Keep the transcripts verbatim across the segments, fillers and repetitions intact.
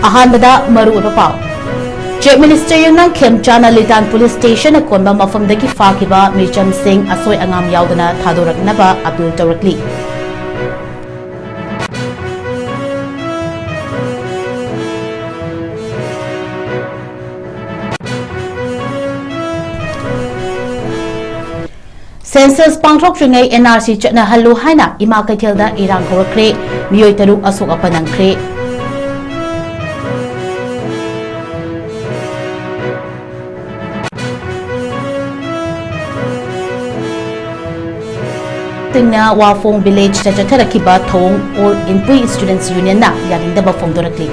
ꯑꯍꯥꯟꯕꯗ ꯃꯔꯨꯑꯣꯏꯕ ꯄꯥꯎ꯫ Chief Minister ꯌꯨꯝꯅꯥꯝ ꯈꯦꯝꯆꯥꯅ ꯂꯤꯇꯥꯟ Police Station ꯑꯀꯣꯟꯕ ꯃꯐꯝꯗꯒꯤ ꯐꯥꯈꯤꯕ ꯃꯤꯆꯝꯁꯤꯡ ꯑꯁꯣꯏ ꯑꯉꯥꯝ ꯌꯥꯎꯗꯅ ꯊꯥꯗꯣꯔꯛꯅꯕ appeal ꯇꯧꯔꯛꯂꯤ꯫ Census ꯄꯥꯡꯊꯣꯛꯇ꯭ꯔꯤꯉꯩ N R C ꯆꯠꯅꯍꯜꯂꯨ ꯍꯥꯏꯅ ꯏꯃꯥ ꯀꯩꯊꯦꯜꯗ ꯏꯔꯥꯡ ꯍꯧꯔꯛꯈ꯭ꯔꯦ꯫ ꯃꯤꯑꯣꯏ ꯇꯔꯨꯛ ꯑꯁꯣꯛ ꯑꯄꯟ ꯅꯪꯈ꯭ꯔꯦ꯫ ꯁꯤꯡꯅ ꯋꯥꯐꯣꯡ Village ꯇ ꯆꯠꯊꯔꯛꯈꯤꯕ ꯊꯧꯑꯣꯡ All Inpui Students Union ꯅ ꯌꯥꯅꯤꯡꯗꯕ ꯐꯣꯡꯗꯣꯔꯛꯂꯤ꯫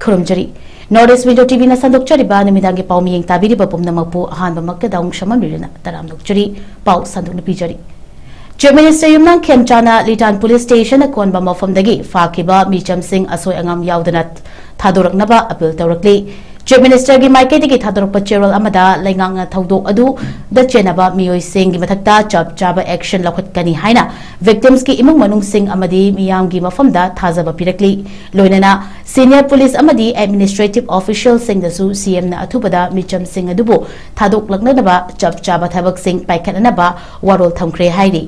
ꯈꯨꯔꯨꯝꯖꯔꯤ꯫ North East Window T V ꯅ ꯁꯟꯗꯣꯛꯆꯔꯤꯕ ꯅꯨꯃꯤꯗꯥꯡꯒꯤ ꯄꯥꯎ ꯃꯤꯠꯌꯦꯡ ꯇꯥꯕꯤꯔꯤꯕ ꯄꯨꯝꯅꯃꯛꯄꯨ ꯑꯍꯥꯟꯕꯃꯛꯇꯗ ꯑꯃꯨꯛ ꯁꯝꯂꯞꯅ ꯇꯔꯥꯝꯅ ꯑꯣꯛꯆꯔꯤ꯫ ꯄꯥꯎ ꯁꯟꯗꯣꯛꯅ ꯄꯤꯖꯔꯤ꯫ Chief Minister ꯌꯨꯝꯅꯥꯝ ꯈꯦꯝꯆꯥꯅ ꯂꯤꯇꯥꯟ Police Station ꯑꯀꯣꯟꯕ ꯃꯐꯝꯗꯒꯤ ꯐꯥꯈꯤꯕ ꯃꯤꯆꯝꯁꯤꯡ ꯑꯁꯣꯏ ꯑꯉꯥꯝ ꯌꯥꯎꯗꯅ ꯊꯥꯗꯣꯔꯛꯅꯕ appeal ꯇꯧꯔꯛꯂꯤ꯫ Chief Minister ꯒꯤ ꯃꯥꯏꯀꯩꯗꯒꯤ ꯊꯥꯗꯣꯔꯛꯄ ꯆꯦꯔꯣꯜ ꯑꯃꯗ, ꯂꯩꯉꯥꯛꯅ ꯊꯧꯗꯣꯛ ꯑꯗꯨꯗ ꯆꯦꯟꯅꯕ ꯃꯤꯑꯣꯏꯁꯤꯡꯒꯤ ꯃꯊꯛꯇ ꯆꯞ ꯆꯥꯕ action ꯂꯧꯈꯠꯀꯅꯤ ꯍꯥꯏꯅ victims ꯀꯤ ꯏꯃꯨꯡ ꯃꯅꯨꯡꯁꯤꯡ ꯑꯃꯗꯤ ꯃꯤꯌꯥꯝꯒꯤ ꯃꯐꯝꯗ ꯊꯥꯖꯕ ꯄꯤꯔꯛꯂꯤ꯫ ꯂꯣꯏꯅꯅ senior police ꯑꯃꯗꯤ administrative official ꯁꯤꯡꯗꯁꯨ C M ꯅ ꯑꯊꯨꯕꯗ ꯃꯤꯆꯝꯁꯤꯡ ꯑꯗꯨꯕꯨ ꯊꯥꯗꯣꯛꯂꯛꯅꯅꯕ ꯆꯞ ꯆꯥꯕ ꯊꯕꯛꯁꯤꯡ ꯄꯥꯏꯈꯠꯅꯅꯕ ꯋꯥꯔꯣꯜ ꯊꯝꯈ꯭ꯔꯦ ꯍꯥꯏꯔꯤ꯫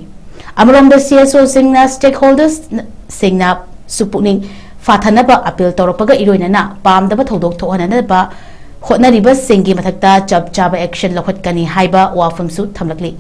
ꯑꯃꯔꯣꯝꯗ, C S O ꯁꯤꯡꯅ stakeholders ꯁꯤꯡꯅꯁꯨ ꯄꯨꯛꯅꯤꯡ ꯐꯥꯊꯅꯕ appeal ꯇꯧꯔꯛꯄꯒ ꯏꯔꯣꯏꯅꯅ ꯄꯥꯝꯗꯕ ꯊꯧꯗꯣꯛ ꯊꯣꯛꯍꯟꯅꯅꯕ ꯍꯣꯠꯅꯔꯤꯕꯁꯤꯡꯒꯤ ꯃꯊꯛꯇ ꯆꯞ ꯆꯥꯕ action ꯂꯧꯈꯠꯀꯅꯤ ꯍꯥꯏꯕ ꯋꯥꯐꯝꯁꯨ ꯊꯝꯂꯛꯂꯤ꯫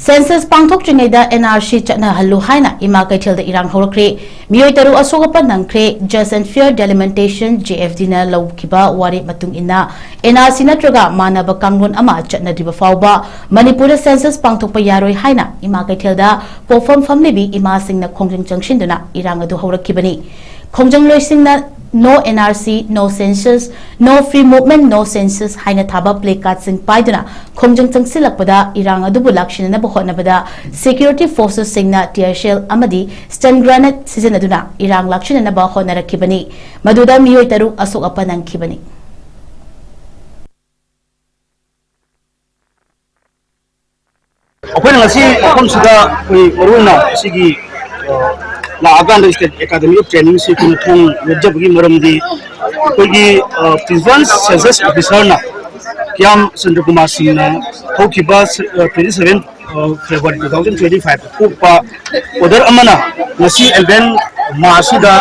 Census ꯄꯥꯡꯊꯣꯛꯇ꯭ꯔꯤꯉꯩꯗ N R C ꯆꯠꯅꯍꯜꯂꯨ ꯍꯥꯏꯅ ꯏꯃꯥ ꯀꯩꯊꯦꯜꯗ ꯏꯔꯥꯡ ꯍꯧꯔꯛꯈ꯭ꯔꯦ꯫ ꯃꯤꯑꯣꯏ ꯇꯔꯨꯛ ꯑꯁꯣꯛ ꯑꯄꯟ ꯅꯪꯈ꯭ꯔꯦ꯫ Just and Fair Delimitation, J F D ꯅ ꯂꯧꯈꯤꯕ ꯋꯥꯔꯦꯞ ꯃꯇꯨꯡ ꯏꯟꯅ N R C ꯅꯠꯇ꯭ꯔꯒ ꯃꯥꯟꯅꯕ ꯀꯥꯡꯂꯣꯟ ꯑꯃ ꯆꯠꯅꯗ꯭ꯔꯤꯕ ꯐꯥꯎꯕ ꯃꯅꯤꯄꯨꯔꯗ census ꯄꯥꯡꯊꯣꯛꯄ ꯌꯥꯔꯣꯏ ꯍꯥꯏꯅ ꯏꯃꯥ ꯀꯩꯊꯦꯜꯗ ꯄꯣꯠꯐꯝ ꯐꯝꯂꯤꯕꯤ ꯏꯃꯥꯁꯤꯡꯅ ꯈꯣꯡꯖꯪ ꯆꯪꯁꯤꯟꯗꯨꯅ ꯏꯔꯥꯡ ꯑꯗꯨ ꯍꯧꯔꯛꯈꯤꯕꯅꯤ꯫ ꯈꯣꯡꯖꯪꯂꯣꯏꯁꯤꯡꯅ "No N R C, no census, no free movement, no census" ꯍꯥꯏꯅ ꯊꯥꯕ placardꯁꯤꯡ ꯄꯥꯏꯗꯨꯅ ꯈꯣꯡꯖꯪ ꯆꯪꯁꯤꯜꯂꯛꯄꯗ ꯏꯔꯥꯡ ꯑꯗꯨꯕꯨ ꯂꯥꯛꯁꯤꯟꯅꯅꯕ ꯍꯣꯠꯅꯕꯗ security forcesꯁꯤꯡꯅ tear shell ꯑꯃꯗꯤ stun grenade ꯁꯤꯖꯤꯟꯅꯗꯨꯅ ꯏꯔꯥꯡ ꯂꯥꯛꯁꯤꯟꯅꯅꯕ ꯍꯣꯠꯅꯔꯛꯈꯤꯕꯅꯤ꯫ ꯃꯗꯨꯗ ꯃꯤꯑꯣꯏ ꯇꯔꯨꯛ ꯑꯁꯣꯛ ꯑꯄꯟ ꯅꯪꯈꯤꯕꯅꯤ꯫ ꯑꯩꯈꯣꯏꯅ ꯉꯁꯤ ꯃꯐꯝꯁꯤꯗ ꯑꯩꯈꯣꯏ ꯃꯔꯨꯑꯣꯏꯅ ꯑꯁꯤꯒꯤ, ꯑ, ꯂꯥꯛꯑꯀꯥꯟꯗ State Academy of Trainingꯁꯤ ꯑꯩꯈꯣꯏꯅ ꯊꯣꯡ ꯂꯣꯟꯖꯕꯒꯤ ꯃꯔꯝꯗꯤ ꯑꯩꯈꯣꯏꯒꯤ, ꯑ, Principal Census Officerꯅ ꯀꯤꯌꯥꯝ ꯆꯟꯗ꯭ꯔꯀꯨꯃꯥꯔ ꯁꯤꯡꯅ ꯍꯧꯈꯤꯕ, ꯑ, twenty seven, ꯑ, February two thousand twenty five ꯊꯣꯛꯄ order ꯑꯃꯅ ꯉꯁꯤ eleven Marchꯁꯤꯗ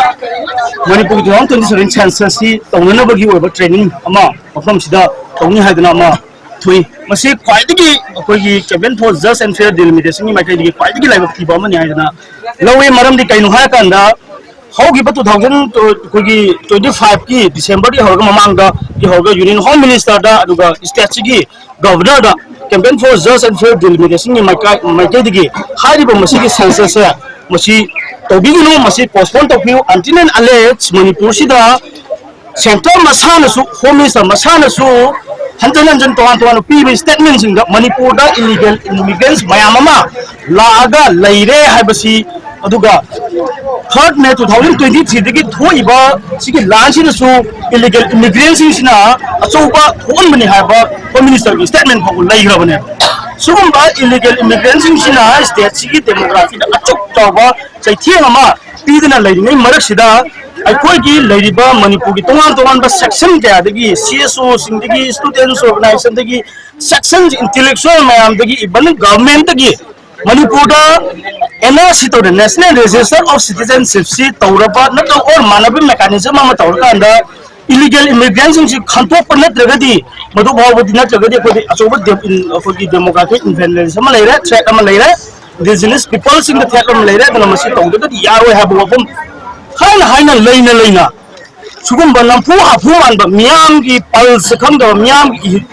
ꯃꯅꯤꯄꯨꯔꯒꯤ two thousand twenty seven censusꯁꯤ ꯇꯧꯅꯅꯕꯒꯤ ꯑꯣꯏꯕ training ꯑꯃ ꯃꯐꯝꯁꯤꯗ ꯇꯧꯅꯤ ꯍꯥꯏꯗꯅ ꯑꯃ ꯊꯣꯛꯏ꯫ ꯃꯁꯤ ꯈ꯭ꯋꯥꯏꯗꯒꯤ ꯑꯩꯈꯣꯏꯒꯤ Campaign for Just and Fair Delimitationꯒꯤ ꯃꯥꯏꯀꯩꯗꯒꯤ ꯈ꯭ꯋꯥꯏꯗꯒꯤ ꯂꯥꯏꯕꯛ ꯊꯤꯕ ꯑꯃꯅꯤ ꯍꯥꯏꯗꯅ ꯂꯧꯏ꯫ ꯃꯔꯝꯗꯤ ꯀꯩꯅꯣ ꯍꯥꯏꯔꯀꯥꯟꯗ, ꯍꯧꯈꯤꯕ two thousand, ꯑꯩꯈꯣꯏꯒꯤ twenty fiveꯀꯤ Decemberꯗꯒꯤ ꯍꯧꯔꯒ ꯃꯃꯥꯡꯗꯒꯤ ꯍꯧꯔꯒ Union Home Ministerꯗ, ꯑꯗꯨꯒ stateꯁꯤꯒꯤ Governorꯗ Campaign for Just and Fair Delimitation ꯃꯥꯏꯀꯩꯗꯒꯤ ꯍꯥꯏꯔꯤꯕ ꯃꯁꯤꯒꯤ censusꯁꯦ ꯃꯁꯤ ꯇꯧꯕꯤꯒꯅꯨ, ꯃꯁꯤ postpone ꯇꯧꯕꯤꯌꯨ, until and unless ꯃꯅꯤꯄꯨꯔꯁꯤꯗ Centre ꯃꯁꯥꯅꯁꯨ, Home Minister ꯃꯁꯥꯅꯁꯨ ꯍꯟꯖꯟ ꯍꯟꯖꯟ ꯇꯣꯉꯥꯟ ꯇꯣꯉꯥꯟꯅ ꯄꯤꯕ statementꯁꯤꯡꯗ ꯃꯅꯤꯄꯨꯔꯗ illegal immigrants ꯃꯌꯥꯝ ꯑꯃ ꯂꯥꯛꯑꯒ ꯂꯩꯔꯦ ꯍꯥꯏꯕꯁꯤ, ꯑꯗꯨꯒ third May two thousand twenty threeꯗꯒꯤ ꯊꯣꯛꯏꯕ ꯁꯤꯒꯤ ꯂꯥꯟꯁꯤꯗꯁꯨ illegal immigrantꯁꯤꯡꯁꯤꯅ ꯑꯆꯧꯕ ꯊꯣꯛꯍꯟꯕꯅꯤ ꯍꯥꯏꯕ Home Ministerꯒꯤ statement ꯐꯥꯎꯕ ꯂꯩꯈ꯭ꯔꯕꯅꯦꯕ꯫ ꯁꯤꯒꯨꯝꯕ illegal immigrantꯁꯤꯡꯁꯤꯅ stateꯁꯤꯒꯤ demographyꯗ ꯑꯆꯧ ꯆꯥꯎꯕ ꯆꯩꯊꯦꯡ ꯑꯃ ꯄꯤꯗꯨꯅ ꯂꯩꯔꯤꯉꯩ ꯃꯔꯛꯁꯤꯗ, ꯑꯩꯈꯣꯏꯒꯤ ꯂꯩꯔꯤꯕ ꯃꯅꯤꯄꯨꯔꯒꯤ ꯇꯣꯉꯥꯟ ꯇꯣꯉꯥꯟꯕ section ꯀꯌꯥꯗꯒꯤ, C S Oꯁꯤꯡꯗꯒꯤ, students organizationꯗꯒꯤ, section intellectual ꯃꯌꯥꯝꯗꯒꯤ, even governmentꯇꯒꯤ ꯃꯅꯤꯄꯨꯔꯗ N R C ꯇꯧꯔꯦ, National Register of Citizenshipꯁꯤ ꯇꯧꯔꯕ ꯅꯠꯇ꯭ꯔꯒ or ꯃꯥꯟꯅꯕ mechanism ꯑꯃ ꯇꯧꯔꯀꯥꯟꯗ Illegal immigrantꯁꯤꯡꯁꯤ ꯈꯟꯗꯣꯛꯄ ꯅꯠꯇ꯭ꯔꯒꯗꯤ, ꯃꯗꯨ ꯐꯥꯎꯕꯗꯤ ꯅꯠꯇ꯭ꯔꯒꯗꯤ ꯑꯩꯈꯣꯏꯗꯤ ꯑꯆꯧꯕ ꯗꯦ-, ꯏꯟ-, ꯑꯩꯈꯣꯏꯒꯤ demographic imbalance ꯑꯃ ꯂꯩꯔꯦ, threat ꯑꯃ ꯂꯩꯔꯦ, indigenous peopleꯁꯤꯡꯗ threat ꯑꯃ ꯂꯩꯔꯦ꯫ ꯑꯗꯨꯅ ꯃꯁꯤ ꯇꯧꯗ꯭ꯔꯒꯗꯤ ꯌꯥꯔꯣꯏ ꯍꯥꯏꯕ ꯋꯥꯐꯝ ꯍꯥꯏꯅ ꯍꯥꯏꯅ ꯂꯩꯅ ꯂꯩꯅ ꯁꯤꯒꯨꯝꯕ ꯅꯝꯐꯨ ꯍꯥꯐꯨ ꯃꯥꯟꯕ, ꯃꯤꯌꯥꯝꯒꯤ pulseꯁꯦ ꯈꯪꯗꯕ, ꯃꯤꯌꯥꯝꯒꯤ ꯏꯍꯨ-,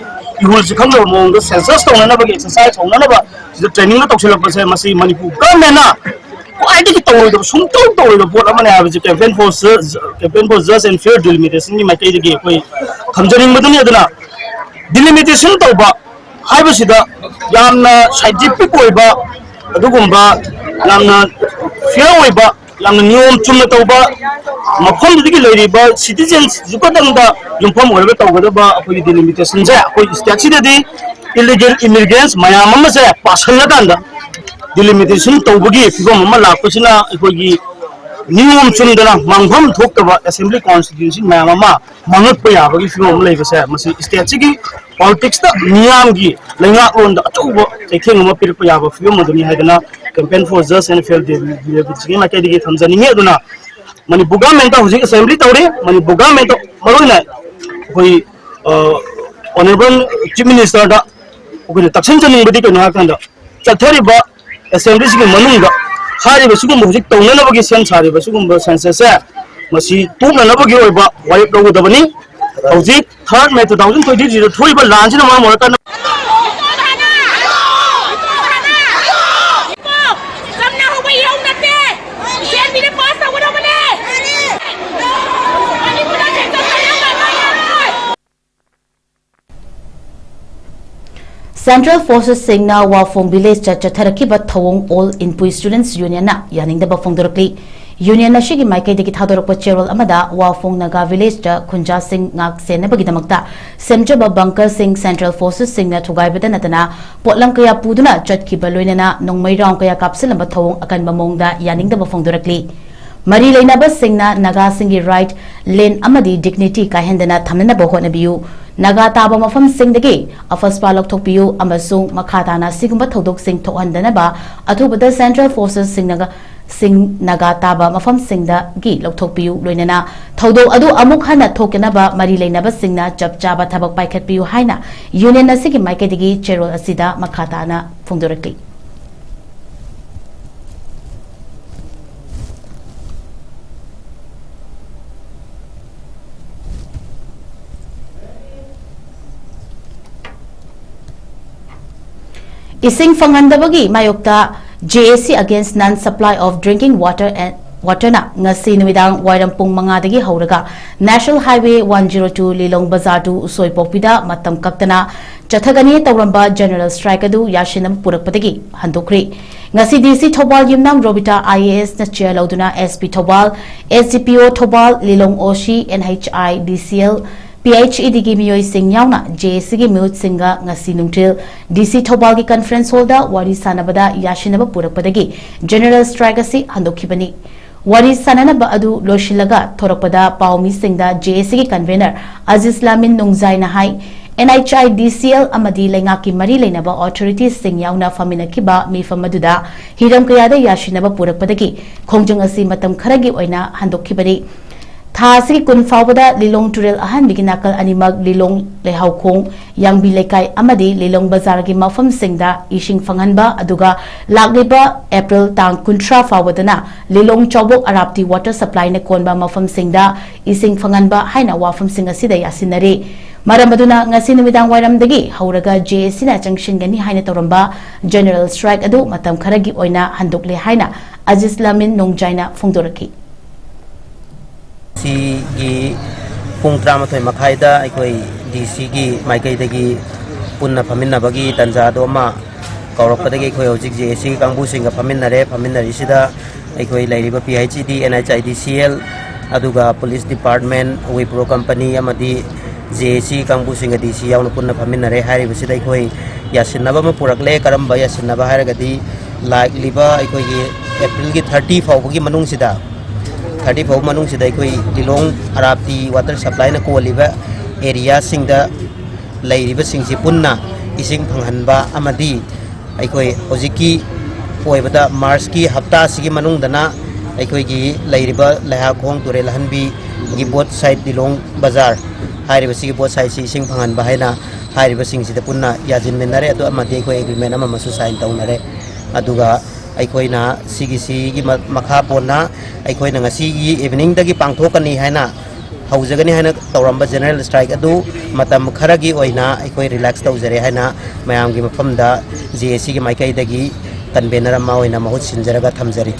ꯏꯍꯨꯜꯁꯦ ꯈꯪꯗꯕ ꯃꯑꯣꯡꯗ census ꯇꯧꯅꯅꯕꯒꯤ exercise ꯍꯧꯅꯅꯕ ꯁꯤꯗ trainingꯒ ꯇꯧꯁꯤꯜꯂꯛꯄꯁꯦ, ꯃꯁꯤ ꯃꯅꯤꯄꯨꯔ governmentꯅ ꯈ꯭ꯋꯥꯏꯗꯒꯤ ꯇꯧꯔꯣꯏꯗꯕ, ꯁꯨꯡꯇꯧ ꯇꯧꯔꯣꯏꯗꯕ ꯄꯣꯠ ꯑꯃꯅꯦ ꯍꯥꯏꯕꯁꯤ campaign for Ju-, campaign for just and fair delimitation ꯒꯤ ꯃꯥꯏꯀꯩꯗꯒꯤ ꯑꯩꯈꯣꯏ ꯊꯝꯖꯅꯤꯡꯕꯗꯨꯅꯤ꯫ ꯑꯗꯨꯅ delimitation ꯇꯧꯕ ꯍꯥꯏꯕꯁꯤꯗ ꯌꯥꯝꯅ scientific ꯑꯣꯏꯕ, ꯑꯗꯨꯒꯨꯝꯕ ꯌꯥꯝꯅ fair ꯑꯣꯏꯕ, ꯌꯥꯝꯅ ꯅꯤꯌꯣꯝ ꯆꯨꯝꯅ ꯇꯧꯕ, ꯃꯐꯝꯗꯨꯗꯒꯤ ꯂꯩꯔꯤꯕ citizens ꯈꯛꯇꯪꯗ ꯌꯨꯝꯐꯝ ꯑꯣꯏꯔꯒ ꯇꯧꯒꯗꯕ ꯑꯩꯈꯣꯏꯒꯤ delimitationꯁꯦ ꯑꯩꯈꯣꯏ stateꯁꯤꯗꯗꯤ illegal immigrants ꯃꯌꯥꯝ ꯑꯃꯁꯦ ꯄꯥꯁꯜꯂꯀꯥꯟꯗ delimitation ꯇꯧꯕꯒꯤ ꯐꯤꯕꯝ ꯑꯃ ꯂꯥꯛꯄꯁꯤꯅ ꯑꯩꯈꯣꯏꯒꯤ ꯅꯤꯌꯣꯝ ꯆꯨꯝꯗꯅ ꯃꯥꯡꯐꯝ ꯊꯣꯛꯇꯕ assembly constituency ꯃꯌꯥꯝ ꯑꯃ ꯃꯥꯡꯉꯛꯄ ꯌꯥꯕꯒꯤ ꯐꯤꯕꯝ ꯑꯃ ꯂꯩꯕꯁꯦ, ꯃꯁꯤ stateꯁꯤꯒꯤ politicsꯇ, ꯃꯤꯌꯥꯝꯒꯤ ꯂꯩꯉꯥꯛꯂꯣꯟꯗ ꯑꯆꯧꯕ ꯆꯩꯊꯦꯡ ꯑꯃ ꯄꯤꯔꯛꯄ ꯌꯥꯕ ꯐꯤꯕꯝ ꯑꯗꯨꯅꯤ ꯍꯥꯏꯗꯅ campaign for just and fair delimitation ꯒꯤ ꯃꯥꯏꯀꯩꯗꯒꯤ ꯊꯝꯖꯅꯤꯡꯉꯤ꯫ ꯑꯗꯨꯅ ꯃꯅꯤꯄꯨꯔ governmentꯇ ꯍꯧꯖꯤꯛ assembly ꯇꯧꯔꯤ꯫ ꯃꯅꯤꯄꯨꯔ governmentꯇ ꯃꯔꯨꯑꯣꯏꯅ ꯑꯩꯈꯣꯏ, ꯑ, honourable chief ministerꯗ ꯑꯩꯈꯣꯏꯅ ꯇꯛꯁꯤꯟꯖꯅꯤꯡꯕꯗꯤ ꯀꯩꯅꯣ ꯍꯥꯏꯔꯀꯥꯟꯗ, ꯆꯠꯊꯔꯤꯕ assemblyꯁꯤꯒꯤ ꯃꯅꯨꯡꯗ ꯍꯥꯏꯔꯤꯕ ꯁꯤꯒꯨꯝꯕ ꯍꯧꯖꯤꯛ ꯇꯧꯅꯅꯕꯒꯤ ꯁꯦꯝ ꯁꯥꯔꯤꯕ ꯁꯤꯒꯨꯝꯕ censusꯁꯦ ꯃꯁꯤ ꯇꯣꯛꯅꯅꯕꯒꯤ ꯑꯣꯏꯕ ꯋꯥꯔꯦꯞ ꯂꯧꯒꯗꯕꯅꯤ꯫ ꯍꯧꯖꯤꯛ third May two thousand twenty threeꯗ ꯊꯣꯛꯏꯕ ꯂꯥꯟꯁꯤꯅ ꯃꯔꯝ ꯑꯣꯏꯔꯀꯥꯟꯗ ꯆꯝꯅ ꯍꯧꯕ ꯏꯍꯧ ꯅꯠꯇꯦ꯫ ꯁꯦꯟꯕꯤꯅ pass ꯇꯧꯒꯗꯧꯕꯅꯦ꯫ ꯃꯅꯤꯄꯨꯔꯗ ꯁꯦꯟꯁꯁ ꯇꯧꯅꯕ ꯌꯥꯔꯣꯏ꯫ Central Forcesꯁꯤꯡꯅ ꯋꯥꯐꯣꯡ villageꯇ ꯆꯠꯊꯔꯛꯈꯤꯕ ꯊꯧꯑꯣꯡ All Inpui Students Unionꯅ ꯌꯥꯅꯤꯡꯗꯕ ꯐꯣꯡꯗꯣꯔꯛꯂꯤ꯫ Union ꯑꯁꯤꯒꯤ ꯃꯥꯏꯀꯩꯗꯒꯤ ꯊꯥꯗꯣꯔꯛꯄ ꯆꯦꯔꯣꯜ ꯑꯃꯗ ꯋꯥꯐꯣꯡ ꯅꯥꯒꯥ villageꯇ ꯈꯨꯟꯖꯥꯁꯤꯡ ꯉꯥꯛ ꯁꯦꯟꯅꯕꯒꯤꯗꯃꯛꯇ ꯁꯦꯝꯖꯕ bunkerꯁꯤꯡ Central Forcesꯁꯤꯡꯅ ꯊꯨꯒꯥꯏꯕꯗ ꯅꯠꯇꯅ ꯄꯣꯠꯂꯝ ꯀꯌꯥ ꯄꯨꯗꯨꯅ ꯆꯠꯈꯤꯕ ꯂꯣꯏꯅꯅ ꯅꯣꯡꯃꯩ round ꯀꯌꯥ ꯀꯥꯞꯁꯤꯜꯂꯝꯕ ꯊꯧꯑꯣꯡ ꯑꯀꯟꯕ ꯃꯑꯣꯡꯗ ꯌꯥꯅꯤꯡꯗꯕ ꯐꯣꯡꯗꯣꯔꯛꯂꯤ꯫ ꯃꯔꯤ ꯂꯩꯅꯕꯁꯤꯡꯅ ꯅꯥꯒꯥꯁꯤꯡꯒꯤ right, land ꯑꯃꯗꯤ dignity ꯀꯥꯏꯍꯟꯗꯅ ꯊꯝꯅꯅꯕ ꯍꯣꯠꯅꯕꯤꯌꯨ꯫ ꯅꯥꯒꯥ ꯇꯥꯕ ꯃꯐꯝꯁꯤꯡꯗꯒꯤ AFSPA ꯂꯧꯊꯣꯛꯄꯤꯌꯨ ꯑꯃꯁꯨꯡ ꯃꯈꯥ ꯇꯥꯅ ꯑꯁꯤꯒꯨꯝꯕ ꯊꯧꯗꯣꯛꯁꯤꯡ ꯊꯣꯛꯍꯟꯗꯅꯕ ꯑꯊꯨꯕꯗ Central Forcesꯁꯤꯡꯅꯒ ꯁꯤꯡ ꯅꯥꯒꯥ ꯇꯥꯕ ꯃꯐꯝꯁꯤꯡꯗꯒꯤ ꯂꯧꯊꯣꯛꯄꯤꯌꯨ, ꯂꯣꯏꯅꯅ ꯊꯧꯗꯣꯛ ꯑꯗꯨ ꯑꯃꯨꯛ ꯍꯟꯅ ꯊꯣꯛꯇꯅꯕ ꯃꯔꯤ ꯂꯩꯅꯕꯁꯤꯡꯅ ꯆꯞ ꯆꯥꯕ ꯊꯕꯛ ꯄꯥꯏꯈꯠꯄꯤꯌꯨ ꯍꯥꯏꯅ ꯌꯨꯅꯤꯌꯟ ꯑꯁꯤꯒꯤ ꯃꯥꯏꯀꯩꯗꯒꯤ ꯆꯦꯔꯣꯜ ꯑꯁꯤꯗ ꯃꯈꯥ ꯇꯥꯅ ꯐꯣꯡꯗꯣꯔꯛꯂꯤ꯫ ꯏꯁꯤꯡ ꯐꯪꯍꯟꯗꯕꯒꯤ ꯃꯥꯌꯣꯛꯇ J A C against non supply of drinking water and waterꯅ ꯉꯁꯤ ꯅꯨꯃꯤꯗꯥꯡ ꯋꯥꯏꯔꯝ ꯄꯨꯡ ꯃꯉꯥꯗꯒꯤ ꯍꯧꯔꯒ National Highway one zero two ꯂꯤꯂꯣꯡ ꯕꯖꯥꯔ to ꯎꯁꯣꯏꯄꯣꯛꯄꯤꯗ ꯃꯇꯝ ꯀꯛꯇꯅ ꯆꯠꯊꯒꯅꯤ ꯇꯧꯔꯝꯕ general strike ꯑꯗꯨ ꯌꯥꯁꯤꯟꯅꯕ ꯄꯨꯔꯛꯄꯗꯒꯤ ꯍꯟꯗꯣꯛꯈ꯭ꯔꯤ꯫ ꯉꯁꯤ D C Thoubal Yumnam Robita I A S ꯅ chair ꯂꯧꯗꯨꯅ S P Thoubal, S D P O Thoubal, Lilong O C, N H I D C L, P H E D ꯒꯤ ꯃꯤꯑꯣꯏꯁꯤꯡ ꯌꯥꯎꯅ J A C ꯒꯤ ꯃꯤꯍꯨꯠꯁꯤꯡꯒ ꯉꯁꯤ ꯅꯨꯡꯊꯤꯜ D C ꯊꯧꯕꯥꯜꯒꯤ conference hall ꯗ ꯋꯥꯔꯤ ꯁꯥꯟꯅꯕꯗ ꯌꯥꯁꯤꯟꯅꯕ ꯄꯨꯔꯛꯄꯗꯒꯤ general strike ꯑꯁꯤ ꯍꯟꯗꯣꯛꯈꯤꯕꯅꯤ꯫ ꯋꯥꯔꯤ ꯁꯥꯟꯅꯅꯕ ꯑꯗꯨ ꯂꯣꯏꯁꯤꯜꯂꯒ ꯊꯣꯔꯛꯄꯗ ꯄꯥꯎꯃꯤꯁꯤꯡꯗ J A C ꯒꯤ convener Aziz ꯂꯥꯃꯤꯟ ꯅꯣꯡꯖꯥꯏꯅ high, N H I D C L ꯑꯃꯗꯤ ꯂꯩꯉꯥꯛꯀꯤ ꯃꯔꯤ ꯂꯩꯅꯕ authorities ꯁꯤꯡ ꯌꯥꯎꯅ ꯐꯝꯃꯤꯟꯅꯈꯤꯕ ꯃꯤꯐꯝ ꯑꯗꯨꯗ ꯍꯤꯔꯝ ꯀꯌꯥꯗ ꯌꯥꯁꯤꯟꯅꯕ ꯄꯨꯔꯛꯄꯗꯒꯤ ꯈꯣꯡꯖꯪ ꯑꯁꯤ ꯃꯇꯝ ꯈꯔꯒꯤ ꯑꯣꯏꯅ ꯍꯟꯗꯣꯛꯈꯤꯕꯅꯤ꯫ ꯊꯥ ꯑꯁꯤꯒꯤ ꯀꯨꯟ ꯐꯥꯎꯕꯗ ꯂꯤꯂꯣꯡ ꯇꯨꯔꯦꯜ ꯑꯍꯥꯟꯕꯒꯤ ꯅꯥꯀꯜ ꯑꯅꯤꯃꯛ ꯂꯤꯂꯣꯡ ꯂꯩꯍꯥꯎꯈꯣꯡ, ꯌꯥꯡꯕꯤ ꯂꯩꯀꯥꯏ ꯑꯃꯗꯤ ꯂꯤꯂꯣꯡ ꯕꯖꯥꯔꯒꯤ ꯃꯐꯝꯁꯤꯡꯗ ꯏꯁꯤꯡ ꯐꯪꯍꯟꯕ, ꯑꯗꯨꯒ ꯂꯥꯛꯂꯤꯕ April ꯇꯥꯡ ꯀꯨꯟꯊ꯭ꯔꯥ ꯐꯥꯎꯕꯗꯅ ꯂꯤꯂꯣꯡ ꯆꯥꯎꯕꯣꯛ ꯑꯔꯥꯞꯇꯤ water supply ꯅ ꯀꯣꯟꯕ ꯃꯐꯝꯁꯤꯡꯗ ꯏꯁꯤꯡ ꯐꯪꯍꯟꯕ ꯍꯥꯏꯅ ꯋꯥꯐꯝꯁꯤꯡ ꯑꯁꯤꯗ ꯌꯥꯁꯤꯟꯅꯔꯤ꯫ ꯃꯔꯝ ꯑꯗꯨꯅ ꯉꯁꯤ ꯅꯨꯃꯤꯗꯥꯡ ꯋꯥꯏꯔꯝꯗꯒꯤ ꯍꯧꯔꯒ J A C ꯅ ꯆꯪꯁꯤꯟꯒꯅꯤ ꯍꯥꯏꯅ ꯇꯧꯔꯝꯕ general strike ꯑꯗꯨ ꯃꯇꯝ ꯈꯔꯒꯤ ꯑꯣꯏꯅ ꯍꯟꯗꯣꯛꯂꯦ ꯍꯥꯏꯅ ꯑꯖꯤꯖ ꯂꯥꯃꯤꯟ ꯅꯣꯡꯖꯥꯏꯅ ꯐꯣꯡꯗꯣꯔꯛꯈꯤ꯫ ꯁꯤꯒꯤ ꯄꯨꯡ ꯇꯔꯥꯃꯥꯊꯣꯏ ꯃꯈꯥꯏꯗ ꯑꯩꯈꯣꯏ D C ꯒꯤ ꯃꯥꯏꯀꯩꯗꯒꯤ ꯄꯨꯟꯅ ꯐꯝꯃꯤꯟꯅꯕꯒꯤ ꯇꯥꯟꯖꯥꯗꯣ ꯑꯃ ꯀꯧꯔꯛꯄꯗꯒꯤ ꯑꯩꯈꯣꯏ ꯍꯧꯖꯤꯛ J A C ꯀꯥꯡꯕꯨꯁꯤꯡꯒ ꯐꯝꯃꯤꯟꯅꯔꯦ꯫ ꯐꯝꯃꯤꯟꯅꯔꯤꯁꯤꯗ ꯑꯩꯈꯣꯏ ꯂꯩꯔꯤꯕ P H E D, N H I D C L, ꯑꯗꯨꯒ police department, Wipro company ꯑꯃꯗꯤ J A C ꯀꯥꯡꯕꯨꯁꯤꯡꯒ D C ꯌꯥꯎꯅ ꯄꯨꯟꯅ ꯐꯝꯃꯤꯟꯅꯔꯦ꯫ ꯍꯥꯏꯔꯤꯕꯁꯤꯗ ꯑꯩꯈꯣꯏ ꯌꯥꯁꯤꯟꯅꯕ ꯑꯃ ꯄꯨꯔꯛꯂꯦ꯫ ꯀꯔꯝꯕ ꯌꯥꯁꯤꯟꯅꯕ ꯍꯥꯏꯔꯒꯗꯤ, ꯂꯥꯛꯂꯤꯕ ꯑꯩꯈꯣꯏꯒꯤ April ꯒꯤ thirty ꯐꯥꯎꯕꯒꯤ ꯃꯅꯨꯡꯁꯤꯗ, thirty ꯐꯥꯎꯕ ꯃꯅꯨꯡꯁꯤꯗ ꯑꯩꯈꯣꯏ ꯂꯤꯂꯣꯡ ꯑꯔꯥꯞꯇꯤ water supply ꯅ ꯀꯣꯜꯂꯤꯕ area ꯁꯤꯡꯗ ꯂꯩꯔꯤꯕꯁꯤꯡꯁꯤ ꯄꯨꯟꯅ ꯏꯁꯤꯡ ꯐꯪꯍꯟꯕ ꯑꯃꯗꯤ ꯑꯩꯈꯣꯏ ꯍꯧꯖꯤꯛꯀꯤ ꯑꯣꯏꯕꯗ ꯃꯥꯔꯆꯀꯤ ꯍꯞꯇꯥ ꯑꯁꯤꯒꯤ ꯃꯅꯨꯡꯗꯅ ꯑꯩꯈꯣꯏꯒꯤ ꯂꯩꯔꯤꯕ ꯂꯩꯍꯥꯈꯣꯡ ꯇꯨꯔꯦꯜ ꯑꯍꯟꯕꯤꯒꯤ ꯕꯣꯠ ꯁꯥꯏꯠ ꯗꯤꯂꯣꯡ ꯕꯖꯥꯔ ꯍꯥꯏꯔꯤꯕꯁꯤꯒꯤ ꯕꯣꯠ ꯁꯥꯏꯠꯁꯤ ꯏꯁꯤꯡ ꯐꯪꯍꯟꯕ ꯍꯥꯏꯅ ꯍꯥꯏꯔꯤꯕꯁꯤꯡꯁꯤꯗ ꯄꯨꯟꯅ ꯌꯥꯁꯤꯟꯃꯤꯟꯅꯔꯦ꯫ ꯑꯗꯨ ꯑꯃꯗꯤ ꯑꯩꯈꯣꯏ ꯑꯦꯒ꯭ꯔꯤꯃꯦꯟ ꯑꯃ ꯑꯃꯁꯨ ꯁꯥꯏꯟ ꯇꯧꯅꯔꯦ꯫ ꯑꯗꯨꯒ ꯑꯩꯈꯣꯏꯅ ꯁꯤꯒꯤꯁꯤꯒꯤ ꯃ-, ꯃꯈꯥ ꯄꯣꯟꯅ ꯑꯩꯈꯣꯏꯅ ꯉꯁꯤꯒꯤ ꯏꯚꯤꯅꯤꯡꯗꯒꯤ ꯄꯥꯡꯊꯣꯛꯀꯅꯤ ꯍꯥꯏꯅ ꯍꯧꯖꯒꯅꯤ ꯍꯥꯏꯅ ꯇꯧꯔꯝꯕ ꯖꯦꯅꯔꯦꯜ ꯁ꯭ꯇ꯭ꯔꯥꯏꯛ ꯑꯗꯨ ꯃꯇꯝ ꯈꯔꯒꯤ ꯑꯣꯏꯅ ꯑꯩꯈꯣꯏ ꯔꯤꯂꯦꯛꯁ ꯇꯧꯖꯔꯦ ꯍꯥꯏꯅ ꯃꯌꯥꯝꯒꯤ ꯃꯐꯝꯗ ꯖꯦ ꯑꯦ ꯁꯤꯒꯤ ꯃꯥꯏꯀꯩꯗꯒꯤ ꯀꯟꯚꯦꯅꯔ ꯑꯃ ꯑꯣꯏꯅ ꯃꯍꯨꯠ ꯁꯤꯟꯖꯔꯒ ꯊꯝꯖꯔꯤ꯫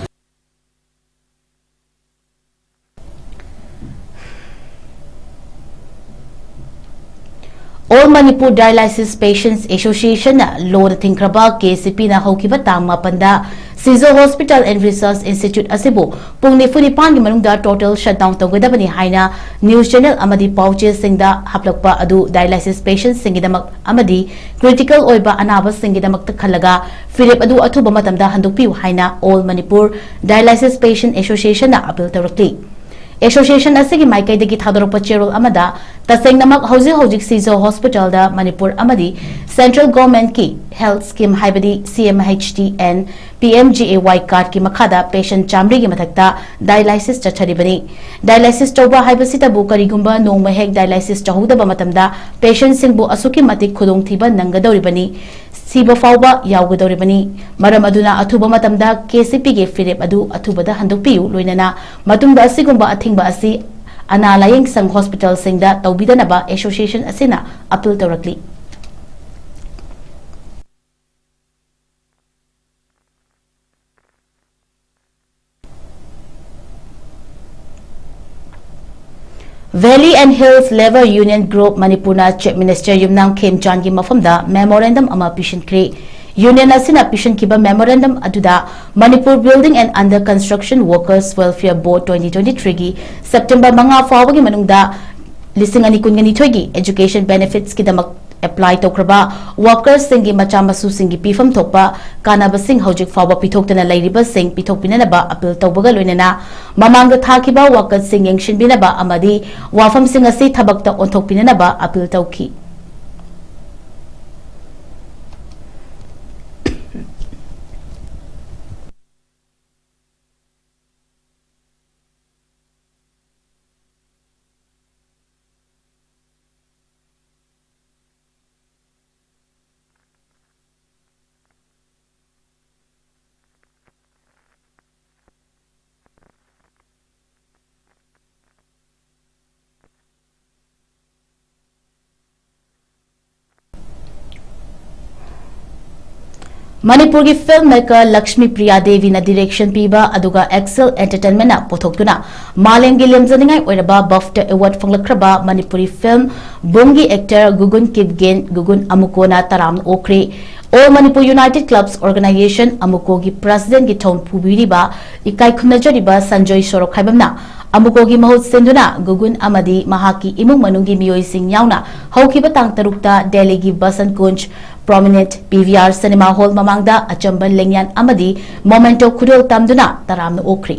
All Manipur Dialysis Patients Association ꯅ ꯂꯣꯗ ꯊꯤꯡꯈ꯭ꯔꯕ ꯀꯦ ꯁꯤ ꯄꯤ ꯅ ꯍꯧꯈꯤꯕ ꯇꯥꯡ ꯃꯥꯄꯟꯗ ꯁꯤꯖꯣ ꯍꯣꯁꯄꯤꯇꯥꯜ ꯑꯦꯟ ꯔꯤꯁꯔꯆ ꯏꯟꯁꯇꯤꯇ꯭ꯌꯨꯠ ꯑꯁꯤꯕꯨ ꯄꯨꯡ ꯅꯤꯐꯨ ꯅꯤꯄꯥꯟꯒꯤ ꯃꯅꯨꯡꯗ ꯇꯣꯇꯦꯜ ꯁꯠꯗꯥꯎꯟ ꯇꯧꯒꯗꯕꯅꯤ ꯍꯥꯏꯅ ꯅ꯭ꯌꯨꯁ ꯆꯦꯅꯦꯜ ꯑꯃꯗꯤ ꯄꯥꯎꯆꯦꯁꯤꯡꯗ ꯍꯥꯞꯂꯛꯄ ꯑꯗꯨ ꯗꯥꯏꯂꯥꯏꯁꯤꯁ ꯄꯦꯁꯦꯟꯠꯁꯤꯡꯒꯤꯗꯃꯛ ꯑꯃꯗꯤ ꯀ꯭ꯔꯤꯇꯤꯀꯦꯜ ꯑꯣꯏꯕ ꯑꯅꯥꯕꯁꯤꯡꯒꯤꯗꯃꯛꯇ ꯈꯜꯂꯒ ꯐꯤꯔꯦꯞ ꯑꯗꯨ ꯑꯊꯨꯕ ꯃꯇꯝꯗ ꯍꯟꯗꯣꯛꯄꯤꯌꯨ ꯍꯥꯏꯅ All Manipur Dialysis Patient Association ꯅ ꯑꯄꯤꯜ ꯇꯧꯔꯛꯂꯤ꯫ ꯑꯦꯁꯣꯁꯤꯌꯦꯁꯟ ꯑꯁꯤꯒꯤ ꯃꯥꯏꯀꯩꯗꯒꯤ ꯊꯥꯗꯣꯔꯛꯄ ꯆꯦꯔꯣꯜ ꯑꯃꯗ, ꯇꯁꯦꯡꯅꯃꯛ ꯍꯧꯖꯤꯛ ꯍꯧꯖꯤꯛ ꯁꯤꯖꯣ ꯍꯣꯁꯄꯤꯇꯥꯜꯗ ꯃꯅꯤꯄꯨꯔ ꯑꯃꯗꯤ ꯁꯦꯟꯇ꯭ꯔꯦꯜ ꯒꯣꯔꯃꯦꯟꯠꯀꯤ ꯍꯦꯜꯊ ꯁ꯭ꯀꯤꯝ ꯍꯥꯏꯕꯗꯤ C M H T N P M G A Y ꯀꯥꯔꯗꯀꯤ ꯃꯈꯥꯗ ꯄꯦꯁꯦꯟꯠ ꯆꯥꯃꯔꯤꯒꯤ ꯃꯊꯛꯇ ꯗꯥꯏꯂꯥꯏꯁꯤꯁ ꯆꯠꯊꯔꯤꯕꯅꯤ꯫ ꯗꯥꯏꯂꯥꯏꯁꯤꯁ ꯇꯧꯕ ꯍꯥꯏꯕꯁꯤꯇꯕꯨ ꯀꯔꯤꯒꯨꯝꯕ ꯅꯣꯡꯃ ꯍꯦꯛ ꯗꯥꯏꯂꯥꯏꯁꯤꯁ ꯇꯧꯍꯧꯗꯕ ꯃꯇꯝꯗ ꯄꯦꯁꯦꯟꯠꯁꯤꯡꯕꯨ ꯑꯁꯨꯛꯀꯤ ꯃꯇꯤꯛ ꯈꯨꯗꯣꯡꯊꯤꯕ ꯅꯪꯒꯗꯧꯔꯤꯕꯅꯤ꯫ ꯁꯤꯕ ꯐꯥꯎꯕ ꯌꯥꯎꯒꯗꯧꯔꯤꯕꯅꯤ꯫ ꯃꯔꯝ ꯑꯗꯨꯅ ꯑꯊꯨꯕ ꯃꯇꯝꯗ ꯀꯦ ꯁꯤ ꯄꯤꯒꯤ ꯐꯤꯔꯦꯞ ꯑꯗꯨ ꯑꯊꯨꯕꯗ ꯍꯟꯗꯣꯛꯄꯤꯌꯨ, ꯂꯣꯏꯅꯅ ꯃꯇꯨꯡꯗ ꯑꯁꯤꯒꯨꯝꯕ ꯑꯊꯤꯡꯕ ꯑꯁꯤ ꯑꯅꯥ ꯂꯥꯌꯦꯡ ꯁꯪ ꯍꯣꯁꯄꯤꯇꯥꯜꯁꯤꯡꯗ ꯇꯧꯕꯤꯗꯅꯕ ꯑꯦꯁꯣꯁꯤꯌꯦꯁꯟ ꯑꯁꯤꯅ ꯑꯄꯤꯜ ꯇꯧꯔꯛꯂꯤ꯫ Valley and Hills Labour Union Group ꯃꯅꯤꯄꯨꯔꯅ ꯆꯤꯐ ꯃꯤꯅꯤꯁꯇꯔ ꯌꯨꯝꯅꯥꯝ ꯈꯦꯝꯆꯥꯟꯒꯤ ꯃꯐꯝꯗ ꯃꯦꯃꯣꯔꯦꯟꯗꯝ ꯑꯃ ꯄꯤꯁꯤꯟꯈ꯭ꯔꯦ꯫ ꯌꯨꯅꯤꯌꯟ ꯑꯁꯤꯅ ꯄꯤꯁꯤꯟꯈꯤꯕ ꯃꯦꯃꯣꯔꯦꯟꯗꯝ ꯑꯗꯨꯗ Manipur Building and Under Construction Workers Welfare Board twenty twenty-three ꯒꯤ ꯁꯦꯞꯇꯦꯝꯕꯔ ꯃꯉꯥ ꯐꯥꯎꯕꯒꯤ ꯃꯅꯨꯡꯗ ꯂꯤꯁꯤꯡ ꯑꯅꯤ ꯀꯨꯟꯒ ꯅꯤꯊꯣꯏꯒꯤ education benefits ꯀꯤꯗꯃꯛ apply ꯇꯧꯈ꯭ꯔꯕ ꯋꯥꯀꯔꯁꯤꯡꯒꯤ ꯃꯆꯥ ꯃꯁꯨꯁꯤꯡꯒꯤ ꯄꯤꯐꯝ ꯊꯣꯛꯄ ꯀꯥꯟꯅꯕꯁꯤꯡ ꯍꯧꯖꯤꯛ ꯐꯥꯎꯕ ꯄꯤꯊꯣꯛꯇꯅ ꯂꯩꯔꯤꯕꯁꯤꯡ ꯄꯤꯊꯣꯛꯄꯤꯅꯅꯕ ꯑꯄꯤꯜ ꯇꯧꯕꯒ ꯂꯣꯏꯅꯅ ꯃꯃꯥꯡꯗ ꯊꯥꯈꯤꯕ ꯋꯥꯀꯠꯁꯤꯡ ꯌꯦꯡꯁꯤꯟꯕꯤꯅꯕ ꯑꯃꯗꯤ ꯋꯥꯐꯝꯁꯤꯡ ꯑꯁꯤ ꯊꯕꯛꯇ ꯑꯣꯟꯊꯣꯛꯄꯤꯅꯅꯕ ꯑꯄꯤꯜ ꯇꯧꯈꯤ꯫ ꯃꯅꯤꯄꯨꯔꯒꯤ film maker Lakshmi Priya ꯗꯦꯕꯤꯅ direction ꯄꯤꯕ ꯑꯗꯨꯒ Excel Entertainmentꯅ ꯄꯨꯊꯣꯛꯇꯨꯅ ꯃꯥꯂꯦꯝꯒꯤ ꯂꯦꯝꯖꯅꯤꯡꯉꯥꯏ ꯑꯣꯏꯔꯕ BAFTA award ꯐꯪꯂꯛꯈ꯭ꯔꯕ Manipuri film ꯕꯨꯡꯒꯤ actor ꯒꯨꯒꯨꯟ Kipgen ꯒꯨꯒꯨꯟ ꯑꯃꯨꯀꯣꯅ ꯇꯔꯥꯝꯅ ꯑꯣꯛꯈ꯭ꯔꯦ꯫ All Manipur United Clubs Organisation, ꯑꯃꯨꯀꯣꯒꯤ presidentꯀꯤ ꯊꯧ ꯄꯨꯕꯤꯔꯤꯕ ꯏꯀꯥꯏ ꯈꯨꯝꯅꯖꯔꯤꯕ ꯁꯟꯖꯣꯏ ꯁꯣꯔꯣꯛꯈꯥꯏꯕꯝꯅ ꯑꯃꯨꯀꯣꯒꯤ ꯃꯍꯨꯠ ꯁꯤꯟꯗꯨꯅ ꯒꯨꯒꯨꯟ ꯑꯃꯗꯤ ꯃꯍꯥꯛꯀꯤ ꯏꯃꯨꯡ ꯃꯅꯨꯡꯒꯤ ꯃꯤꯑꯣꯏꯁꯤꯡ ꯌꯥꯎꯅ ꯍꯧꯈꯤꯕ ꯇꯥꯡ ꯇꯔꯨꯛꯇ ꯗꯦꯜꯂꯤꯒꯤ Basant ꯀꯨꯟꯖ Promenade PVR cinema hall ꯃꯃꯥꯡꯗ ꯑꯆꯝꯕ ꯂꯦꯡꯌꯥꯟ ꯑꯃꯗꯤ memento ꯈꯨꯗꯣꯜ ꯇꯝꯗꯨꯅ ꯇꯔꯥꯝꯅ ꯑꯣꯛꯈ꯭ꯔꯤ꯫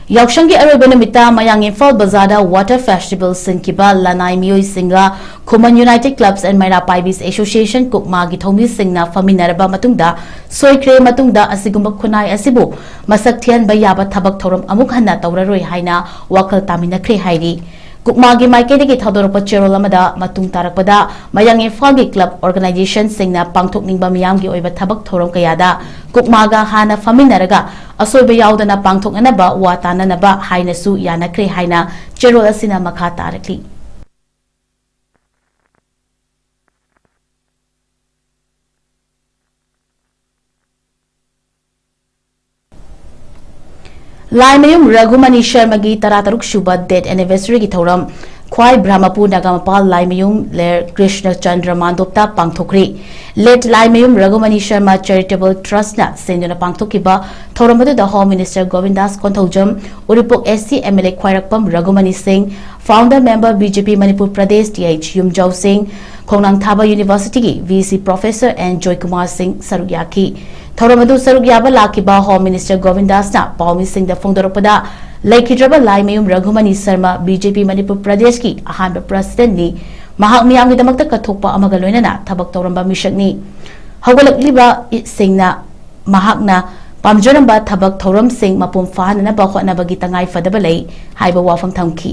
ꯌꯥꯎꯁꯪꯒꯤ ꯑꯔꯣꯏꯕ ꯅꯨꯃꯤꯠꯇ ꯃꯌꯥꯡ ꯏꯝꯐꯥꯜ ꯕꯖꯥꯔꯗ water festival ꯁꯤꯟꯈꯤꯕ ꯂꯅꯥꯏ ꯃꯤꯑꯣꯏꯁꯤꯡꯒ Khuman United Clubs and ꯃꯩꯔꯥ ꯄꯥꯏꯕꯤꯁ Association ꯀꯨꯛꯃꯥꯒꯤ ꯊꯧꯃꯤꯁꯤꯡꯅ ꯐꯝꯃꯤꯟꯅꯔꯕ ꯃꯇꯨꯡꯗ ꯁꯣꯏꯈ꯭ꯔꯦ, ꯃꯇꯨꯡꯗ ꯑꯁꯤꯒꯨꯝꯕ ꯈꯨꯟꯅꯥꯏ ꯑꯁꯤꯕꯨ ꯃꯁꯛ ꯊꯤꯍꯟꯕ ꯌꯥꯕ ꯊꯕꯛ ꯊꯧꯔꯝ ꯑꯃꯨꯛ ꯍꯟꯅ ꯇꯧꯔꯔꯣꯏ ꯍꯥꯏꯅ ꯋꯥꯈꯜ ꯇꯥꯃꯤꯟꯅꯈ꯭ꯔꯦ ꯍꯥꯏꯔꯤ꯫ ꯀꯨꯛꯃꯥꯒꯤ ꯃꯥꯏꯀꯩꯗꯒꯤ ꯊꯥꯗꯣꯔꯛꯄ ꯆꯦꯔꯣꯜ ꯑꯃꯗ ꯃꯇꯨꯡ ꯇꯥꯔꯛꯄꯗ ꯃꯌꯥꯡ ꯏꯝꯐꯥꯜꯒꯤ club organizationꯁꯤꯡꯅ ꯄꯥꯡꯊꯣꯛꯅꯤꯡꯕ ꯃꯤꯌꯥꯝꯒꯤ ꯑꯣꯏꯕ ꯊꯕꯛ ꯊꯧꯔꯝ ꯀꯌꯥꯗ ꯀꯨꯛꯃꯥꯒ ꯍꯥꯟꯅ ꯐꯝꯃꯤꯟꯅꯔꯒ ꯑꯁꯣꯏꯕ ꯌꯥꯎꯗꯅ ꯄꯥꯡꯊꯣꯛꯅꯅꯕ ꯋꯥ ꯇꯥꯅꯅꯕ ꯍꯥꯏꯅꯁꯨ ꯌꯥꯅꯈ꯭ꯔꯦ ꯍꯥꯏꯅ ꯆꯦꯔꯣꯜ ꯑꯁꯤꯅ ꯃꯈꯥ ꯇꯥꯔꯛꯂꯤ꯫ ꯂꯥꯏꯃꯌꯨꯝ ꯔꯘꯨꯃꯅꯤ ꯁꯔꯃꯒꯤ ꯇꯔꯥꯇꯔꯨꯛ ꯁꯨꯕ death anniversaryꯒꯤ ꯊꯧꯔꯝ ꯈ꯭ꯋꯥꯏ ꯕ꯭ꯔꯍꯃꯄꯨꯔ ꯅꯥꯒꯥꯃꯄꯥꯜ ꯂꯥꯏꯃꯌꯨꯝ ꯂꯦꯔ ꯀ꯭ꯔꯤꯁꯅ ꯆꯟꯗ꯭ꯔ ꯃꯥꯟꯗꯣꯞꯇ ꯄꯥꯡꯊꯣꯛꯈ꯭ꯔꯦ꯫ Late ꯂꯥꯏꯃꯌꯨꯝ ꯔꯘꯨꯃꯅꯤ ꯁꯔꯃ Charitable Trustꯅ ꯁꯤꯟꯗꯨꯅ ꯄꯥꯡꯊꯣꯛꯈꯤꯕ ꯊꯧꯔꯝ ꯑꯗꯨꯗ Home Minister ꯒꯣꯕꯤꯟꯗꯥꯁ ꯀꯣꯟꯊꯧꯖꯝ, ꯎꯔꯤꯄꯣꯛ SC MLA ꯈ꯭ꯋꯥꯏꯔꯥꯛꯄꯝ ꯔꯘꯨꯃꯅꯤ ꯁꯤꯡ, Founder Member BJP Manipur Pradesh T H Yumjao Singh, Khongnangthaba Universityꯒꯤ VC Professor N Joykumar Singh ꯁꯔꯨꯛ ꯌꯥꯈꯤ꯫ ꯊꯧꯔꯝ ꯑꯗꯨ ꯁꯔꯨꯛ ꯌꯥꯕ ꯂꯥꯛꯈꯤꯕ Home Minister ꯒꯣꯕꯤꯟꯗꯥꯁꯅ ꯄꯥꯎꯃꯤꯁꯤꯡꯗ ꯐꯣꯡꯗꯣꯔꯛꯄꯗ, ꯂꯩꯈꯤꯗ꯭ꯔꯕ ꯂꯥꯏꯃꯌꯨꯝ ꯔꯘꯨꯃꯅꯤ ꯁꯔꯃ BJP ꯃꯅꯤꯄꯨꯔ ꯄ꯭ꯔꯗꯦꯁꯀꯤ ꯑꯍꯥꯟꯕ presidentꯅꯤ꯫ ꯃꯍꯥꯛ ꯃꯤꯌꯥꯝꯒꯤꯗꯃꯛꯇ ꯀꯠꯊꯣꯛꯄ ꯑꯃꯒ ꯂꯣꯏꯅꯅ ꯊꯕꯛ ꯇꯧꯔꯝꯕ ꯃꯤꯁꯛꯅꯤ꯫ ꯍꯧꯒꯠꯂꯛꯂꯤꯕ ꯁꯤꯡꯅ ꯃꯍꯥꯛꯅ ꯄꯥꯝꯖꯔꯝꯕ ꯊꯕꯛ ꯊꯧꯔꯝꯁꯤꯡ ꯃꯄꯨꯡ ꯐꯥꯍꯟꯅꯕ ꯍꯣꯠꯅꯕꯒꯤ ꯇꯉꯥꯏ ꯐꯗꯕ ꯂꯩ ꯍꯥꯏꯕ ꯋꯥꯐꯝ ꯊꯝꯈꯤ꯫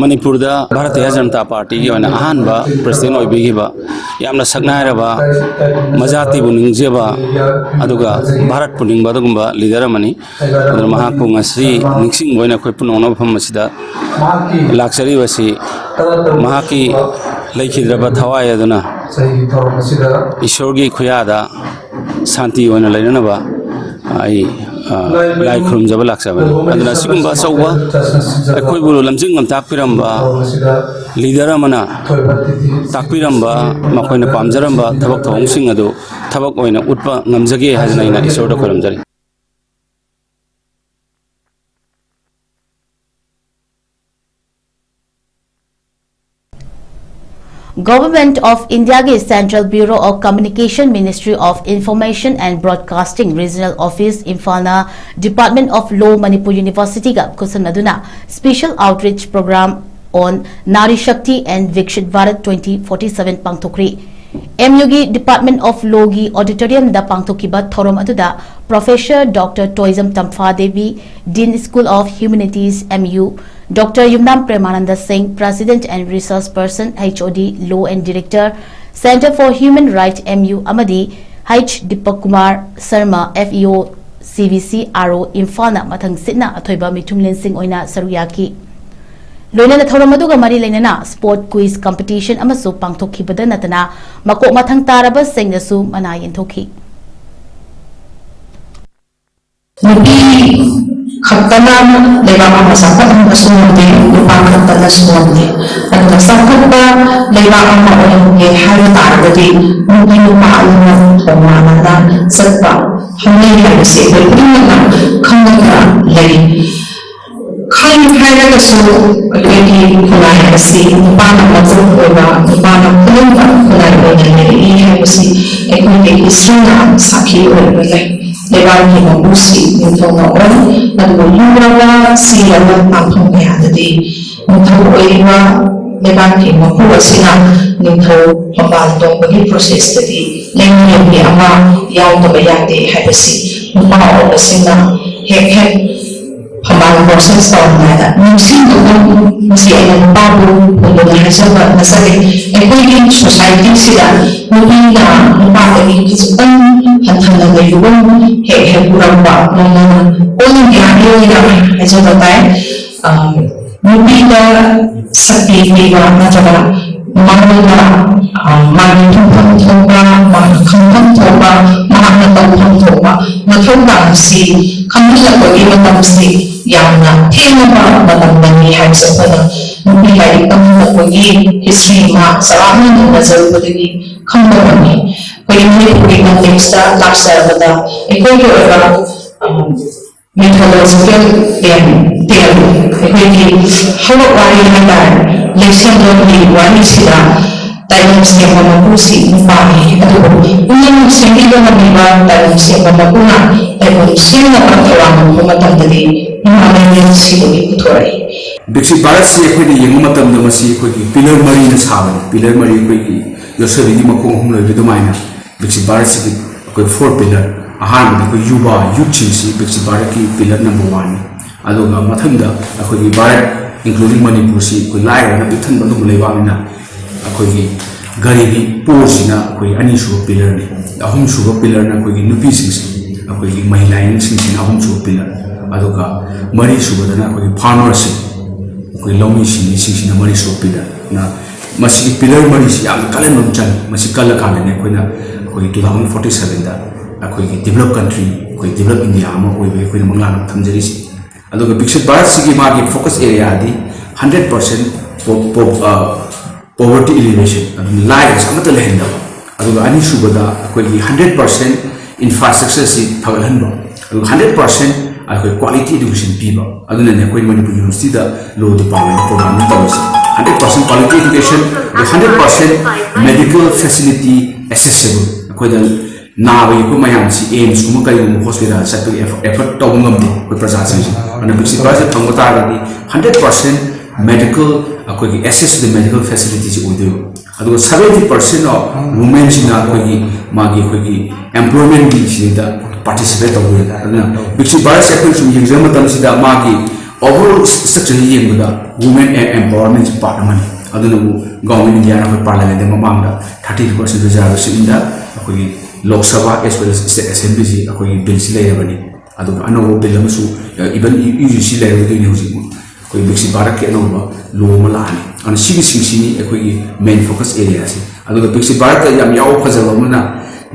ꯃꯅꯤꯄꯨꯔꯗ ꯚꯥꯔꯇꯤꯌ ꯖꯅꯇꯥ ꯄꯥꯔꯇꯤꯒꯤ ꯑꯣꯏꯅ ꯑꯍꯥꯟꯕ ꯄ꯭ꯔꯁꯤꯗꯦꯟ ꯑꯣꯏꯕꯤꯈꯤꯕ, ꯌꯥꯝꯅ ꯁꯛꯅꯥꯏꯔꯕ, ꯃꯖꯥꯇꯤꯕꯨ ꯅꯤꯡꯖꯕ, ꯑꯗꯨꯒ ꯚꯥꯔꯠꯄꯨ ꯅꯤꯡꯕ ꯑꯗꯨꯒꯨꯝꯕ ꯂꯤꯗꯔ ꯑꯃꯅꯤ꯫ ꯑꯗꯨꯅ ꯃꯍꯥꯛꯄꯨ ꯉꯁꯤ ꯅꯤꯡꯁꯤꯡꯕ ꯑꯣꯏꯅ ꯑꯩꯈꯣꯏ ꯄꯨꯝꯅꯃꯛꯅ ꯃꯐꯝ ꯑꯁꯤꯗ ꯂꯥꯛꯆꯔꯤꯕꯁꯤ ꯃꯍꯥꯛꯀꯤ ꯂꯩꯈꯤꯗ꯭ꯔꯕ ꯊꯋꯥꯏ ꯑꯗꯨꯅ ꯏꯁꯣꯔꯒꯤ ꯈꯨꯌꯥꯗ ꯁꯥꯟꯇꯤ ꯑꯣꯏꯅ ꯂꯩꯅꯅꯕ ꯑꯩ, ꯑ, ꯂꯥꯏ ꯈꯨꯔꯨꯝꯖꯕ ꯂꯥꯛꯆꯕꯅꯤ꯫ ꯑꯗꯨꯅ ꯑꯁꯤꯒꯨꯝꯕ ꯑꯆꯧꯕ ꯑꯩꯈꯣꯏꯕꯨ ꯂꯝꯖꯤꯡ ꯂꯝꯇꯥꯛꯄꯤꯔꯝꯕ ꯂꯤꯗꯔ ꯑꯃꯅ ꯇꯥꯛꯄꯤꯔꯝꯕ, ꯃꯈꯣꯏꯅ ꯄꯥꯝꯖꯔꯝꯕ ꯊꯕꯛ ꯊꯧꯑꯣꯡꯁꯤꯡ ꯑꯗꯨ ꯊꯕꯛ ꯑꯣꯏꯅ ꯎꯠꯄ ꯉꯝꯖꯒꯦ ꯍꯥꯏꯗꯅ ꯑꯩꯅ ꯏꯁꯣꯔꯗ ꯈꯨꯔꯨꯝꯖꯔꯤ꯫ Government of India ꯒꯤ Central Bureau of Communication, Ministry of Information and Broadcasting, Regional Office, ꯏꯝꯐꯥꯜꯅ Department of Law, Manipur University ꯒ ꯈꯨꯠꯁꯝꯅꯗꯨꯅ Special Outreach Program on Nari Shakti and Viksit Bharat twenty forty-seven ꯄꯥꯡꯊꯣꯛꯈ꯭ꯔꯤ꯫ ꯑꯦꯝ ꯌꯨꯒꯤ Department of Law ꯒꯤ auditorium ꯗ ꯄꯥꯡꯊꯣꯛꯈꯤꯕ ꯊꯧꯔꯝ ꯑꯗꯨꯗ Professor Doctor Toijam Tampha Devi, Dean School of Humanities, M U, Doctor ꯌꯨꯝꯅꯥꯝ ꯄ꯭ꯔꯦꯃꯥꯅꯟꯗ ꯁꯤꯡ, President and Resource Person, H O D, Law and Director, Centre for Human Right, M U, ꯑꯃꯗꯤ H Deepak Kumar Sharma, F E O, C V C R O, ꯏꯝꯐꯥꯜꯅ ꯃꯊꯪ ꯁꯤꯠꯅ ꯑꯊꯣꯏꯕ ꯃꯤꯊꯨꯡꯂꯦꯟꯁꯤꯡ ꯑꯣꯏꯅ ꯁꯔꯨꯛ ꯌꯥꯈꯤ꯫ ꯂꯣꯏꯅꯅ ꯊꯧꯔꯝ ꯑꯗꯨꯒ ꯃꯔꯤ ꯂꯩꯅꯅ sport quiz competition ꯑꯃꯁꯨ ꯄꯥꯡꯊꯣꯛꯈꯤꯕꯗ ꯅꯠꯇꯅ ꯃꯀꯣꯛ ꯃꯊꯪ ꯇꯥꯔꯕꯁꯤꯡꯅꯁꯨ ꯃꯅꯥ ꯌꯦꯟꯊꯣꯛꯈꯤ꯫ ꯅꯨꯄꯤ ꯈꯛꯇꯅ ꯂꯩꯕꯥꯛ ꯑꯃ ꯆꯥꯎꯈꯠꯍꯟꯕꯁꯨ ꯉꯝꯗꯦ, ꯅꯨꯄꯥ ꯈꯛꯇꯅꯁꯨ ꯉꯝꯗꯦ꯫ ꯑꯗꯨꯅ ꯆꯥꯎꯈꯠꯄ ꯂꯩꯕꯥꯛ ꯑꯃ ꯑꯣꯏꯍꯟꯒꯦ ꯍꯥꯏꯕ ꯇꯥꯔꯒꯗꯤ ꯅꯨꯄꯤ ꯅꯨꯄꯥ ꯑꯅꯤꯃꯛ ꯊꯧ ꯃꯥꯟꯅꯅ ꯆꯠꯄ ꯍꯧꯅꯩ ꯍꯥꯏꯕꯁꯤ ꯑꯩꯈꯣꯏ ꯈꯨꯗꯤꯡꯃꯛꯅ ꯈꯪꯂꯒ ꯂꯩ꯫ ꯈꯪ ꯍꯥꯏꯔꯒꯁꯨ ꯑꯩꯈꯣꯏꯒꯤ ꯈꯨꯟꯅꯥꯏ ꯑꯁꯤ ꯅꯨꯄꯥꯅ ꯃꯀꯣꯛ ꯑꯣꯏꯕ, ꯅꯨꯄꯥꯅ ꯈꯨꯗꯤꯡꯃꯛ ꯈꯨꯟꯅꯥꯏ ꯑꯣꯏꯅ ꯂꯩꯔꯛꯏ ꯍꯥꯏꯕꯁꯤ ꯑꯩꯈꯣꯏꯒꯤ historyꯅ ꯁꯥꯈꯤ ꯑꯣꯏꯔꯒ ꯂꯩ꯫ ꯂꯩꯕꯥꯛꯀꯤ ꯃꯄꯨꯁꯤ ꯅꯤꯡꯊꯧꯅ ꯑꯣꯏ, ꯑꯗꯨꯕꯨ ꯂꯨꯔꯕ ꯁꯤꯔꯕ ꯄꯥꯡꯊꯣꯛ ꯀꯌꯥꯗꯗꯤ ꯅꯤꯡꯊꯧ ꯑꯣꯏꯔꯤꯕ ꯂꯩꯕꯥꯛꯀꯤ ꯃꯄꯨ ꯑꯁꯤꯅ ꯅꯤꯡꯊꯧ ꯃꯄꯥꯟ ꯇꯣꯡꯕꯒꯤ processꯇꯗꯤ ꯂꯩꯉꯣꯏꯒꯤ ꯑꯃ ꯌꯥꯎꯗꯕ ꯌꯥꯗꯦ ꯍꯥꯏꯕꯁꯤ ꯅꯨꯄꯥ ꯑꯣꯏꯕꯁꯤꯡꯅ ꯍꯦꯛ ꯍꯦꯛ ꯐꯝꯕꯥꯜ ꯄ꯭ꯔꯣꯁꯦꯁ ꯇꯧꯔꯝꯗꯥꯏꯗ ꯅꯤꯡꯁꯤꯡꯕꯒꯨꯝ, ꯃꯁꯤ ꯑꯩꯅ ꯅꯨꯄꯥꯕꯨ ꯐꯣꯡꯗꯣꯛꯅ ꯍꯥꯏꯖꯕ ꯅꯠꯆꯗꯦ꯫ ꯑꯩꯈꯣꯏꯒꯤ ꯁꯣꯁꯥꯏꯇꯤꯁꯤꯗ ꯅꯨꯄꯤꯅ ꯅꯨꯄꯥꯗꯒꯤ ꯈꯤꯖꯤꯛꯇꯪ ꯍꯟꯊꯅ ꯂꯩꯕꯒꯨꯝ ꯍꯦꯛ ꯍꯦꯛ ꯎꯔꯝꯕ ꯅꯣꯡꯃꯅ ꯑꯣꯜ ꯏꯟꯗꯤꯌꯥꯒꯤ ꯑꯣꯏꯅ ꯍꯥꯏꯖꯕ ꯇꯥꯏ꯫ ꯑ, ꯅꯨꯄꯤꯗ ꯁꯛꯇꯤ ꯄꯤꯕ ꯅꯠꯇ꯭ꯔꯒ ꯃꯉꯣꯟꯗ, ꯑ, ꯃꯥꯒꯤ ꯊꯨꯡꯐꯝ ꯊꯣꯛꯄ, ꯃꯥꯒꯤ ꯈꯪꯐꯝ ꯊꯣꯛꯄ, ꯃꯍꯥꯛꯅ ꯇꯧꯐꯝ ꯊꯣꯛꯄ ꯃꯊꯧ ꯇꯥꯕꯁꯤ ꯈꯪꯍꯜꯂꯛꯄꯒꯤ ꯃꯇꯝꯁꯤ ꯌꯥꯝꯅ ꯊꯦꯡꯂꯕ ꯃꯇꯝꯗꯅꯤ ꯍꯥꯏꯕꯁꯦ ꯑꯩꯈꯣꯏꯅ ꯅꯨꯄꯤ ꯂꯥꯏꯔꯤꯛ ꯇꯝꯍꯜꯂꯛꯄꯒꯤ ꯍꯤꯁꯇ꯭ꯔꯤ ꯑꯃ ꯆꯥꯎꯔꯥꯛꯅ ꯅꯩꯅꯖꯔꯨꯕꯗꯒꯤ ꯈꯪꯕ ꯉꯝꯃꯤ꯫ ꯑꯩꯈꯣꯏꯒꯤ ꯃꯅꯤꯄꯨꯔꯒꯤ ꯀꯟꯇꯦꯛꯁꯇ ꯂꯥꯛꯆꯔꯕꯗ ꯑꯩꯈꯣꯏꯒꯤ ꯑꯣꯏꯕ, ꯑ, ꯃꯤꯊꯣꯂꯣꯖꯤꯀꯦꯜ ꯇꯦꯜ, ꯇꯦꯜ, ꯑꯩꯈꯣꯏꯒꯤ ꯍꯧꯔꯛ ꯋꯥꯔꯤ ꯍꯥꯏꯇꯥꯔꯦ, ꯂꯩꯁꯦꯝꯂꯣꯟꯒꯤ ꯋꯥꯔꯤꯁꯤꯗ ꯇꯥꯏꯕꯪ ꯁꯦꯝꯕ ꯃꯄꯨꯁꯤ ꯅꯨꯄꯥꯅꯤ꯫ ꯑꯗꯨꯕꯨ ꯄꯨꯝꯅꯃꯛ ꯁꯦꯝꯕꯤꯕ ꯉꯝꯂꯤꯕ ꯇꯥꯏꯕꯪ ꯁꯦꯝꯕ ꯃꯄꯨꯅ ꯇꯥꯏꯕꯪ ꯁꯦꯝꯅꯕ ꯊꯧꯔꯥꯡ ꯂꯧꯕ ꯃꯇꯝꯗꯗꯤ ꯅꯨꯄꯥ ꯂꯥꯏꯔꯦꯟ ꯁꯤꯕꯒꯤ ꯄꯨꯊꯣꯔꯛꯏ꯫ ꯕꯤꯛꯁꯤꯠ ꯚꯥꯔꯠꯁꯤ ꯑꯩꯈꯣꯏꯅ ꯌꯦꯡꯕ ꯃꯇꯝꯗ ꯃꯁꯤ ꯑꯩꯈꯣꯏꯒꯤ ꯄꯤꯂꯔ ꯃꯔꯤꯅ ꯁꯥꯕꯅꯤ꯫ ꯄꯤꯂꯔ ꯃꯔꯤ ꯑꯩꯈꯣꯏꯒꯤ ꯌꯣꯠꯁꯕꯤꯒꯤ ꯃꯈꯣꯡ ꯑꯍꯨꯝ ꯂꯩꯕ ꯑꯗꯨꯃꯥꯏꯅ ꯕꯤꯛꯁꯤꯠ ꯚꯥꯔꯠꯁꯤꯒꯤ ꯑꯩꯈꯣꯏ ꯐꯣꯔ ꯄꯤꯂꯔ, ꯑꯍꯥꯟꯕꯗ ꯑꯩꯈꯣꯏ ꯌꯨꯕꯥ, ꯌꯨꯠꯁꯤꯡꯁꯤ ꯕꯤꯛꯁꯤꯠ ꯚꯥꯔꯠꯀꯤ ꯄꯤꯂꯔ ꯅꯝꯕꯔ ꯋꯥꯟꯅꯤ꯫ ꯑꯗꯨꯒ ꯃꯊꯪꯗ ꯑꯩꯈꯣꯏꯒꯤ ꯚꯥꯔꯠ, including ꯃꯅꯤꯄꯨꯔꯁꯤ ꯑꯩꯈꯣꯏ ꯂꯥꯏꯔꯕꯅ ꯄꯤꯛ ꯊꯟꯕ ꯑꯗꯨꯒꯨꯝꯕ ꯂꯩꯕꯥꯛꯅꯤꯅ ꯑꯩꯈꯣꯏꯒꯤ ꯒꯔꯤꯕꯤ ꯄꯣꯔꯁꯤꯅ ꯑꯩꯈꯣꯏꯒꯤ ꯑꯅꯤꯁꯨꯕ ꯄꯤꯂꯔꯅꯤ꯫ ꯑꯍꯨꯝꯁꯨꯕ ꯄꯤꯂꯔꯅ ꯑꯩꯈꯣꯏꯒꯤ ꯅꯨꯄꯤꯁꯤꯡꯁꯤ, ꯑꯩꯈꯣꯏꯒꯤ ꯃꯍꯤꯂꯥꯁꯤꯡꯁꯤꯅ ꯑꯍꯨꯝꯁꯨꯕ ꯄꯤꯂꯔ, ꯑꯗꯨꯒ ꯃꯔꯤꯁꯨꯕꯗꯅ ꯑꯩꯈꯣꯏꯒꯤ ꯐꯥꯔꯃꯔꯁꯤꯡ, ꯑꯩꯈꯣꯏ ꯂꯧꯃꯤ ꯁꯤꯡꯃꯤꯁꯤꯡꯁꯤꯅ ꯃꯔꯤꯁꯨꯕ ꯄꯤꯂꯔꯅ꯫ ꯃꯁꯤꯒꯤ ꯄꯤꯂꯔ ꯃꯔꯤꯁꯤ ꯌꯥꯝꯅ ꯀꯜꯍꯟꯕ ꯑꯃ ꯆꯪꯉꯤ꯫ ꯃꯁꯤ ꯀꯜꯂꯀꯥꯟꯗꯅꯦ ꯑꯩꯈꯣꯏꯅ ꯑꯩꯈꯣꯏꯒꯤ two thousand forty sevenꯗ ꯑꯩꯈꯣꯏꯒꯤ ꯗꯤꯕꯂꯞ ꯀꯟꯇ꯭ꯔꯤ, ꯑꯩꯈꯣꯏ ꯗꯤꯕꯂꯞ ꯏꯟꯗꯤꯌꯥ ꯑꯃ ꯑꯣꯏꯕꯒꯤ ꯑꯩꯈꯣꯏꯅ ꯃꯪꯂꯥꯟ ꯑꯃ ꯊꯝꯖꯔꯤꯁꯤ꯫ ꯑꯗꯨꯒ ꯕꯤꯛꯁꯤꯠ ꯚꯥꯔꯠꯁꯤꯒꯤ ꯃꯥꯒꯤ ꯐꯣꯀꯁ ꯑꯦꯔꯤꯌꯥꯗꯤ ꯍꯟꯗ꯭ꯔꯦꯠ ꯄꯥꯔꯁꯦꯟ ꯄꯣꯚꯔꯇꯤ ꯏꯂꯤꯃꯤꯅꯦꯁꯟ, ꯑꯗꯨꯅ ꯂꯥꯏꯔꯕꯁꯤ ꯑꯃꯠꯇ ꯂꯩꯍꯟꯗꯕ꯫ ꯑꯗꯨꯒ ꯑꯅꯤꯁꯨꯕꯗ ꯑꯩꯈꯣꯏꯒꯤ ꯍꯟꯗ꯭ꯔꯦꯠ ꯄꯥꯔꯁꯦꯟ ꯏꯟꯐ꯭ꯔꯥꯁ꯭ꯇ꯭ꯔꯛꯆꯔꯁꯤ ꯐꯒꯠꯍꯟꯕ꯫ ꯑꯗꯨꯒ ꯍꯟꯗ꯭ꯔꯦꯠ ꯄꯥꯔꯁꯦꯟ ꯑꯩꯈꯣꯏ ꯀ꯭ꯋꯥꯂꯤꯇꯤ ꯑꯦꯗꯨꯀꯦꯁꯟ ꯄꯤꯕ꯫ ꯑꯗꯨꯅꯅꯦ ꯑꯩꯈꯣꯏ ꯃꯅꯤꯄꯨꯔ ꯌꯨꯅꯤꯚꯔꯁꯤꯇꯤꯗ ꯂꯣ ꯗꯤꯄꯥꯔꯠꯃꯦꯟꯗ ꯄ꯭ꯔꯣꯒ꯭ꯔꯥꯝ ꯑꯃ ꯇꯧꯔꯤꯁꯦ꯫ ꯍꯟꯗ꯭ꯔꯦꯠ ꯄꯥꯔꯁꯦꯟ ꯀ꯭ꯋꯥꯂꯤꯇꯤ ꯑꯦꯗꯨꯀꯦꯁꯟ, ꯑꯗꯨꯒ ꯍꯟꯗ꯭ꯔꯦꯠ ꯄꯥꯔꯁꯦꯟ ꯃꯦꯗꯤꯀꯦꯜ ꯐꯦꯁꯤꯂꯤꯇꯤ ꯑꯦꯁꯦꯁꯤꯕꯜ꯫ ꯑꯩꯈꯣꯏꯗ ꯅꯥꯕ ꯌꯦꯛꯄ ꯃꯌꯥꯝꯁꯤ ꯑꯦꯝꯁꯀꯨꯝꯕ ꯀꯩꯒꯨꯝꯕ ꯍꯣꯁꯄꯤꯇꯥꯜ ꯆꯠꯄꯒꯤ ꯑꯦꯐ-, ꯑꯦꯐꯔꯠ ꯇꯧꯕ ꯉꯝꯗꯦ ꯑꯩꯈꯣꯏ ꯄ꯭ꯔꯖꯥꯁꯤꯡꯁꯦ꯫ ꯑꯗꯨꯅ ꯕꯤꯛꯁꯤꯠ ꯚꯥꯔꯠꯁꯦ ꯐꯪꯕ ꯇꯥꯔꯒꯗꯤ ꯍꯟꯗ꯭ꯔꯦꯠ ꯄꯥꯔꯁꯦꯟ ꯃꯦꯗꯤꯀꯦꯜ, ꯑꯩꯈꯣꯏꯒꯤ ꯑꯦꯁꯦꯁ ꯇꯨ ꯃꯦꯗꯤꯀꯦꯜ ꯐꯦꯁꯤꯂꯤꯇꯤꯁꯤ ꯑꯣꯏꯗꯣꯏꯕ꯫ ꯑꯗꯨꯒ seventy percent of womenꯁꯤꯅ ꯑꯩꯈꯣꯏꯒꯤ ꯃꯥꯒꯤ ꯑꯩꯈꯣꯏꯒꯤ ꯑꯦꯝꯄ꯭ꯂꯣꯏꯃꯦꯟꯒꯤ ꯁꯤꯗꯩꯗ ꯄꯥꯔꯇꯤꯁꯤꯄꯦꯠ ꯇꯧꯗꯣꯏꯅꯤ꯫ ꯑꯗꯨꯅ ꯕꯤꯛꯁꯤꯠ ꯚꯥꯔꯠꯁꯦ ꯑꯩꯈꯣꯏꯅ ꯁꯨꯝ ꯌꯦꯡꯖꯕ ꯃꯇꯝꯁꯤꯗ ꯃꯥꯒꯤ Overall structure ꯌꯦꯡꯕꯗ women empowerment ꯁꯤ part ꯑꯃꯅꯤ꯫ ꯑꯗꯨꯅꯕꯨ government India ꯅ ꯑꯩꯈꯣꯏ parliament ꯗ ꯃꯃꯥꯡꯗ thirty percent reservation in the ꯑꯩꯈꯣꯏꯒꯤ Lok Sabha as well as state assembly ꯁꯤ ꯑꯩꯈꯣꯏꯒꯤ bill ꯁꯤ ꯂꯩꯔꯕꯅꯤ꯫ ꯑꯗꯨꯒ ꯑꯅꯧꯕ bill ꯑꯃꯁꯨ, even UGC ꯂꯩꯔꯣꯏꯗꯣꯏꯅꯤ ꯍꯧꯖꯤꯛ꯫ ꯑꯩꯈꯣꯏ ꯕꯤꯛꯁꯤꯠ ꯚꯥꯔꯠꯀꯤ ꯑꯅꯧꯕ law ꯑꯃ ꯂꯥꯛꯑꯅꯤ꯫ ꯑꯗꯨꯅ ꯁꯤꯒꯤ ꯁꯤꯡꯁꯤꯅꯤ ꯑꯩꯈꯣꯏꯒꯤ main focus area ꯁꯤ꯫ ꯑꯗꯨꯒ ꯕꯤꯛꯁꯤꯠ ꯚꯥꯔꯠꯇ ꯌꯥꯝ ꯌꯥꯎꯕ ꯐꯖꯕ ꯑꯃꯅ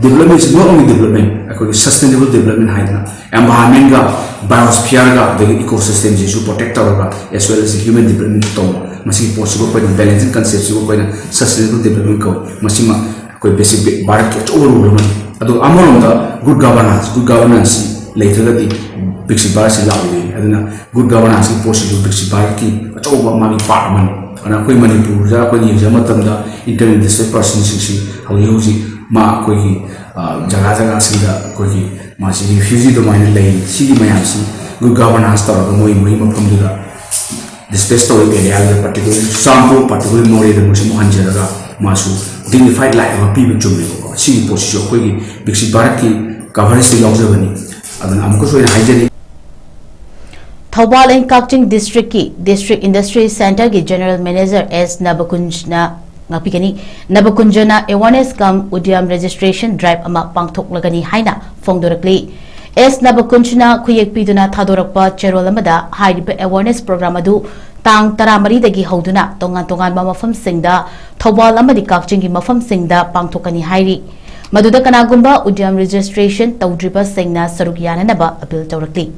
development ꯁꯤ not only development, ꯑꯩꯈꯣꯏꯒꯤ sustainable development ꯍꯥꯏꯗꯅ environment ꯒ, biosphere ꯒ, ꯑꯗꯒꯤ ecosystem ꯁꯤꯁꯨ protect ꯇꯧꯔꯒ as well as human development ꯇꯧꯕ꯫ ꯃꯁꯤꯒꯤ ꯄꯣꯠꯁꯤꯕꯨ ꯑꯩꯈꯣꯏꯅ balancing concept ꯁꯤꯕꯨ ꯑꯩꯈꯣꯏꯅ sustainable development ꯀꯧꯏ꯫ ꯃꯁꯤꯃ ꯑꯩꯈꯣꯏ ꯕꯤꯛꯁꯤꯠ ꯚꯥꯔꯠꯀꯤ ꯑꯆꯧꯕ role ꯑꯃꯅꯤ꯫ ꯑꯗꯨꯒ ꯑꯃꯔꯣꯝꯗ good governance, good governance ꯁꯤ ꯂꯩꯇ꯭ꯔꯒꯗꯤ ꯕꯤꯛꯁꯤꯠ ꯚꯥꯔꯠꯁꯤ ꯂꯥꯛꯑꯣꯏꯗꯣꯏꯅꯤ꯫ ꯑꯗꯨꯅ good governance ꯀꯤ ꯄꯣꯠꯁꯤꯁꯨ ꯕꯤꯛꯁꯤꯠ ꯚꯥꯔꯠꯀꯤ ꯑꯆꯧꯕ ꯃꯥꯒꯤ part ꯑꯃꯅꯤ꯫ ꯑꯗꯨꯅ ꯑꯩꯈꯣꯏ ꯃꯅꯤꯄꯨꯔꯗ ꯑꯩꯈꯣꯏꯅ ꯌꯦꯡꯖꯕ ꯃꯇꯝꯗ internal displaced person ꯁꯤꯡꯁꯤ ꯍꯧꯖꯤꯛ ꯍꯧꯖꯤꯛ ꯃꯥ ꯑꯩꯈꯣꯏꯒꯤ, ꯑ, ꯖꯒꯥ ꯖꯒꯥꯁꯤꯡꯗ ꯑꯩꯈꯣꯏꯒꯤ ꯃꯥꯁꯤ refugee ꯑꯗꯨꯃꯥꯏꯅ ꯂꯩ꯫ ꯁꯤꯒꯤ ꯃꯌꯥꯝꯁꯤ good governance ꯇꯧꯔꯒ ꯃꯣꯏ ꯃꯣꯏꯒꯤ ꯃꯐꯝꯗꯨꯗ displace ꯇꯧꯔꯤꯕ area ꯗꯨꯗ, particularly ꯆꯨꯔꯆꯥꯟꯄꯨꯔ, particularly ꯃꯣꯔꯦꯗ ꯃꯣꯏꯁꯤ ꯑꯃꯨꯛ ꯍꯟꯖꯔꯒ ꯃꯥꯁꯨ dignified life ꯑꯃ ꯄꯤꯕ ꯆꯨꯝꯃꯦꯕꯀꯣ꯫ ꯁꯤꯒꯤ ꯄꯣꯠꯁꯤꯁꯨ ꯑꯩꯈꯣꯏꯒꯤ ꯕꯤꯛꯁꯤꯠ ꯚꯥꯔꯠꯀꯤ coverage ꯇ ꯌꯥꯎꯖꯕꯅꯤ꯫ ꯑꯗꯨꯅ ꯑꯃꯨꯛꯀꯁꯨ ꯑꯩꯅ ꯍꯥꯏꯖꯔꯤ꯫ ꯊꯧꯕꯥꯜ and ꯀꯛꯆꯤꯡ district ꯀꯤ District Industry Centre ꯒꯤ General Manager S ꯅꯕꯀꯨꯟꯖꯅ ꯉꯥꯛꯄꯤꯒꯅꯤ꯫ ꯅꯕꯀꯨꯟꯖꯅ awareness cum Udyam registration drive ꯑꯃ ꯄꯥꯡꯊꯣꯛꯂꯒꯅꯤ ꯍꯥꯏꯅ ꯐꯣꯡꯗꯣꯔꯛꯂꯤ꯫ S ꯅꯕꯀꯨꯟꯖꯅ ꯈꯨꯌꯦꯛ ꯄꯤꯗꯨꯅ ꯊꯥꯗꯣꯔꯛꯄ ꯆꯦꯔꯣꯜ ꯑꯃꯗ ꯍꯥꯏꯔꯤꯕ awareness program ꯑꯗꯨ ꯇꯥꯡ ꯇꯔꯥꯃꯔꯤꯗꯒꯤ ꯍꯧꯗꯨꯅ ꯇꯣꯉꯥꯟ ꯇꯣꯉꯥꯟꯕ ꯃꯐꯝꯁꯤꯡꯗ, ꯊꯧꯕꯥꯜ ꯑꯃꯗꯤ ꯀꯛꯆꯤꯡꯒꯤ ꯃꯐꯝꯁꯤꯡꯗ ꯄꯥꯡꯊꯣꯛꯀꯅꯤ ꯍꯥꯏꯔꯤ꯫ ꯃꯗꯨꯗ ꯀꯅꯥꯒꯨꯝꯕ Udyam registration ꯇꯧꯗ꯭ꯔꯤꯕꯁꯤꯡꯅ ꯁꯔꯨꯛ ꯌꯥꯅꯅꯕ appeal ꯇꯧꯔꯛꯂꯤ꯫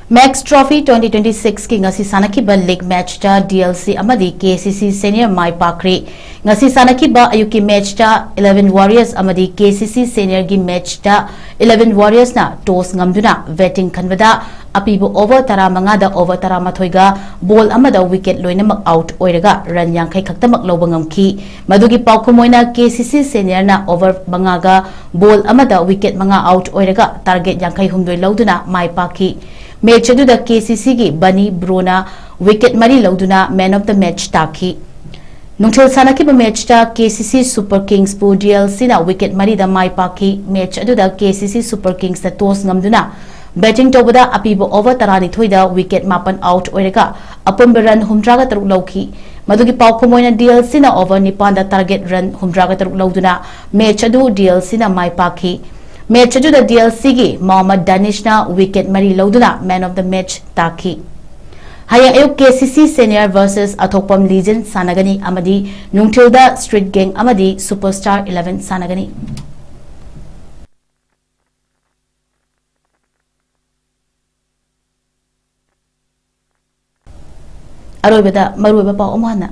Max Trophy twenty twenty-six ꯀꯤ ꯉꯁꯤ ꯁꯥꯟꯅꯈꯤꯕ league match ꯇ D L C ꯑꯃꯗꯤ K C C Senior ꯃꯥꯏ ꯄꯥꯛꯈ꯭ꯔꯦ꯫ ꯉꯁꯤ ꯁꯥꯟꯅꯈꯤꯕ ꯑꯌꯨꯛꯀꯤ match ꯇ Eleven Warriors ꯑꯃꯗꯤ K C C Senior ꯒꯤ match ꯇ Eleven Warriors ꯅ toss ꯉꯝꯗꯨꯅ batting ꯈꯟꯕꯗ ꯑꯄꯤꯕ over ꯇꯔꯥꯃꯉꯥꯗ over ꯇꯔꯥꯃꯥꯊꯣꯏꯒ ball ꯑꯃꯗ wicket ꯂꯣꯏꯅꯃꯛ out ꯑꯣꯏꯔꯒ run ꯌꯥꯡꯈꯩ ꯈꯛꯇꯃꯛ ꯂꯧꯕ ꯉꯝꯈꯤ꯫ ꯃꯗꯨꯒꯤ ꯄꯥꯎꯈꯨꯝ ꯑꯣꯏꯅ K C C Senior ꯅ over ꯃꯉꯥꯒ ball ꯑꯃꯗ wicket ꯃꯉꯥ out ꯑꯣꯏꯔꯒ target ꯌꯥꯡꯈꯩ ꯍꯨꯝꯗꯣꯏ ꯂꯧꯗꯨꯅ ꯃꯥꯏ ꯄꯥꯛꯈꯤ꯫ Match ꯑꯗꯨꯗ K C C ꯒꯤ ꯕꯅꯤ ꯕ꯭ꯔꯣꯅ wicket ꯃꯔꯤ ꯂꯧꯗꯨꯅ man of the match ꯇꯥꯈꯤ꯫ ꯅꯨꯡꯊꯤꯜ ꯁꯥꯟꯅꯈꯤꯕ ꯃꯦꯆꯇ ꯀꯦ ꯁꯤ ꯁꯤ ꯁꯨꯄꯔ ꯀꯤꯡꯁꯄꯨ ꯗꯤ ꯑꯦꯜ ꯁꯤꯅ ꯋꯤꯀꯦꯠ ꯃꯔꯤꯗ ꯃꯥꯏ ꯄꯥꯛꯈꯤ꯫ ꯃꯦꯆ ꯑꯗꯨꯗ ꯀꯦ ꯁꯤ ꯁꯤ ꯁꯨꯄꯔ ꯀꯤꯡꯁꯅ ꯇꯣꯁ ꯉꯝꯗꯨꯅ ꯕꯦꯇꯤꯡ ꯇꯧꯕꯗ ꯑꯄꯤꯕ ꯑꯣꯚꯔ ꯇꯔꯥꯅꯤꯊꯣꯏꯗ ꯋꯤꯀꯦꯠ ꯃꯥꯄꯟ ꯑꯥꯎꯠ ꯑꯣꯏꯔꯒ ꯑꯄꯨꯟꯕ ꯔꯟ ꯍꯨꯝꯗ꯭ꯔꯥꯒ ꯇꯔꯨꯛ ꯂꯧꯈꯤ꯫ ꯃꯗꯨꯒꯤ ꯄꯥꯎꯈꯨꯝ ꯑꯣꯏꯅ ꯗꯤ ꯑꯦꯜ ꯁꯤꯅ ꯑꯣꯚꯔ ꯅꯤꯄꯥꯟꯗ ꯇꯥꯔꯒꯦꯠ ꯔꯟ ꯍꯨꯝꯗ꯭ꯔꯥꯒ ꯇꯔꯨꯛ ꯂꯧꯗꯨꯅ ꯃꯦꯆ ꯑꯗꯨ ꯗꯤ ꯑꯦꯜ ꯁꯤꯅ ꯃꯥꯏ ꯄꯥꯛꯈꯤ꯫ ꯃꯦꯆ ꯑꯗꯨꯗ ꯗꯤ ꯑꯦꯜ ꯁꯤꯒꯤ ꯃꯣꯍꯝꯃꯗ ꯗꯥꯅꯤꯁꯅ ꯋꯤꯀꯦꯠ ꯃꯔꯤ ꯂꯧꯗꯨꯅ ꯃꯦꯟ ꯑꯣꯐ ꯗ ꯃꯦꯆ ꯇꯥꯈꯤ꯫ ꯍꯌꯦꯡ ꯑꯌꯨꯛ ꯀꯦ ꯁꯤ ꯁꯤ ꯁꯦꯅꯤꯌꯔ ꯚꯔꯁꯦꯁ ꯑꯊꯣꯛꯄꯝ ꯂꯤꯖꯦꯟ ꯁꯥꯟꯅꯒꯅꯤ ꯑꯃꯗꯤ ꯅꯨꯡꯊꯤꯜꯗ ꯁ꯭ꯇ꯭ꯔꯤꯠ ꯒꯦꯡ ꯑꯃꯗꯤ ꯁꯨꯄꯔ ꯁ꯭ꯇꯥꯔ ꯏꯂꯦꯚꯦꯟ ꯁꯥꯟꯅꯒꯅꯤ꯫ ꯑꯔꯣꯏꯕꯗ ꯃꯔꯨꯑꯣꯏꯕ ꯄꯥꯎ ꯑꯃꯨꯛ ꯍꯟꯅ꯫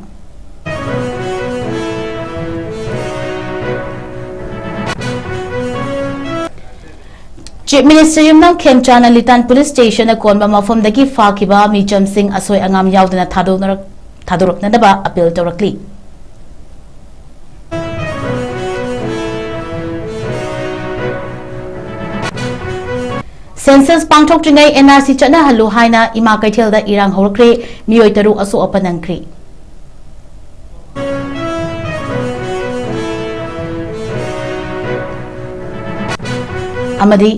ꯆꯤꯐ ꯃꯤꯅꯤꯁꯇꯔ ꯌꯨꯝꯅꯥꯝ ꯈꯦꯝꯆꯥꯟꯅ ꯂꯤꯇꯥꯟ ꯄꯨꯂꯤꯁ ꯁ꯭ꯇꯦꯁꯟꯅ ꯀꯣꯟꯕ ꯃꯐꯝꯗꯒꯤ ꯐꯥꯈꯤꯕ ꯃꯤꯆꯝꯁꯤꯡ ꯑꯁꯣꯏ ꯑꯉꯥꯝ ꯌꯥꯎꯗꯅ ꯊꯥꯗꯣꯛꯅꯔꯛ-, ꯊꯥꯗꯣꯔꯛꯅꯅꯕ ꯑꯄꯤꯜ ꯇꯧꯔꯛꯂꯤ꯫ ꯁꯦꯟꯁꯁ ꯄꯥꯡꯊꯣꯛꯇ꯭ꯔꯤꯉꯩ ꯑꯦꯟ ꯑꯥꯔ ꯁꯤ ꯆꯠꯅꯍꯜꯂꯨ ꯍꯥꯏꯅ ꯏꯃꯥ ꯀꯩꯊꯦꯜꯗ ꯏꯔꯥꯡ ꯍꯧꯔꯛꯈ꯭ꯔꯦ, ꯃꯤꯑꯣꯏ ꯇꯔꯨꯛ ꯑꯁꯣꯛ ꯑꯄꯟ ꯅꯪꯈ꯭ꯔꯤ꯫ ꯑꯃꯗꯤ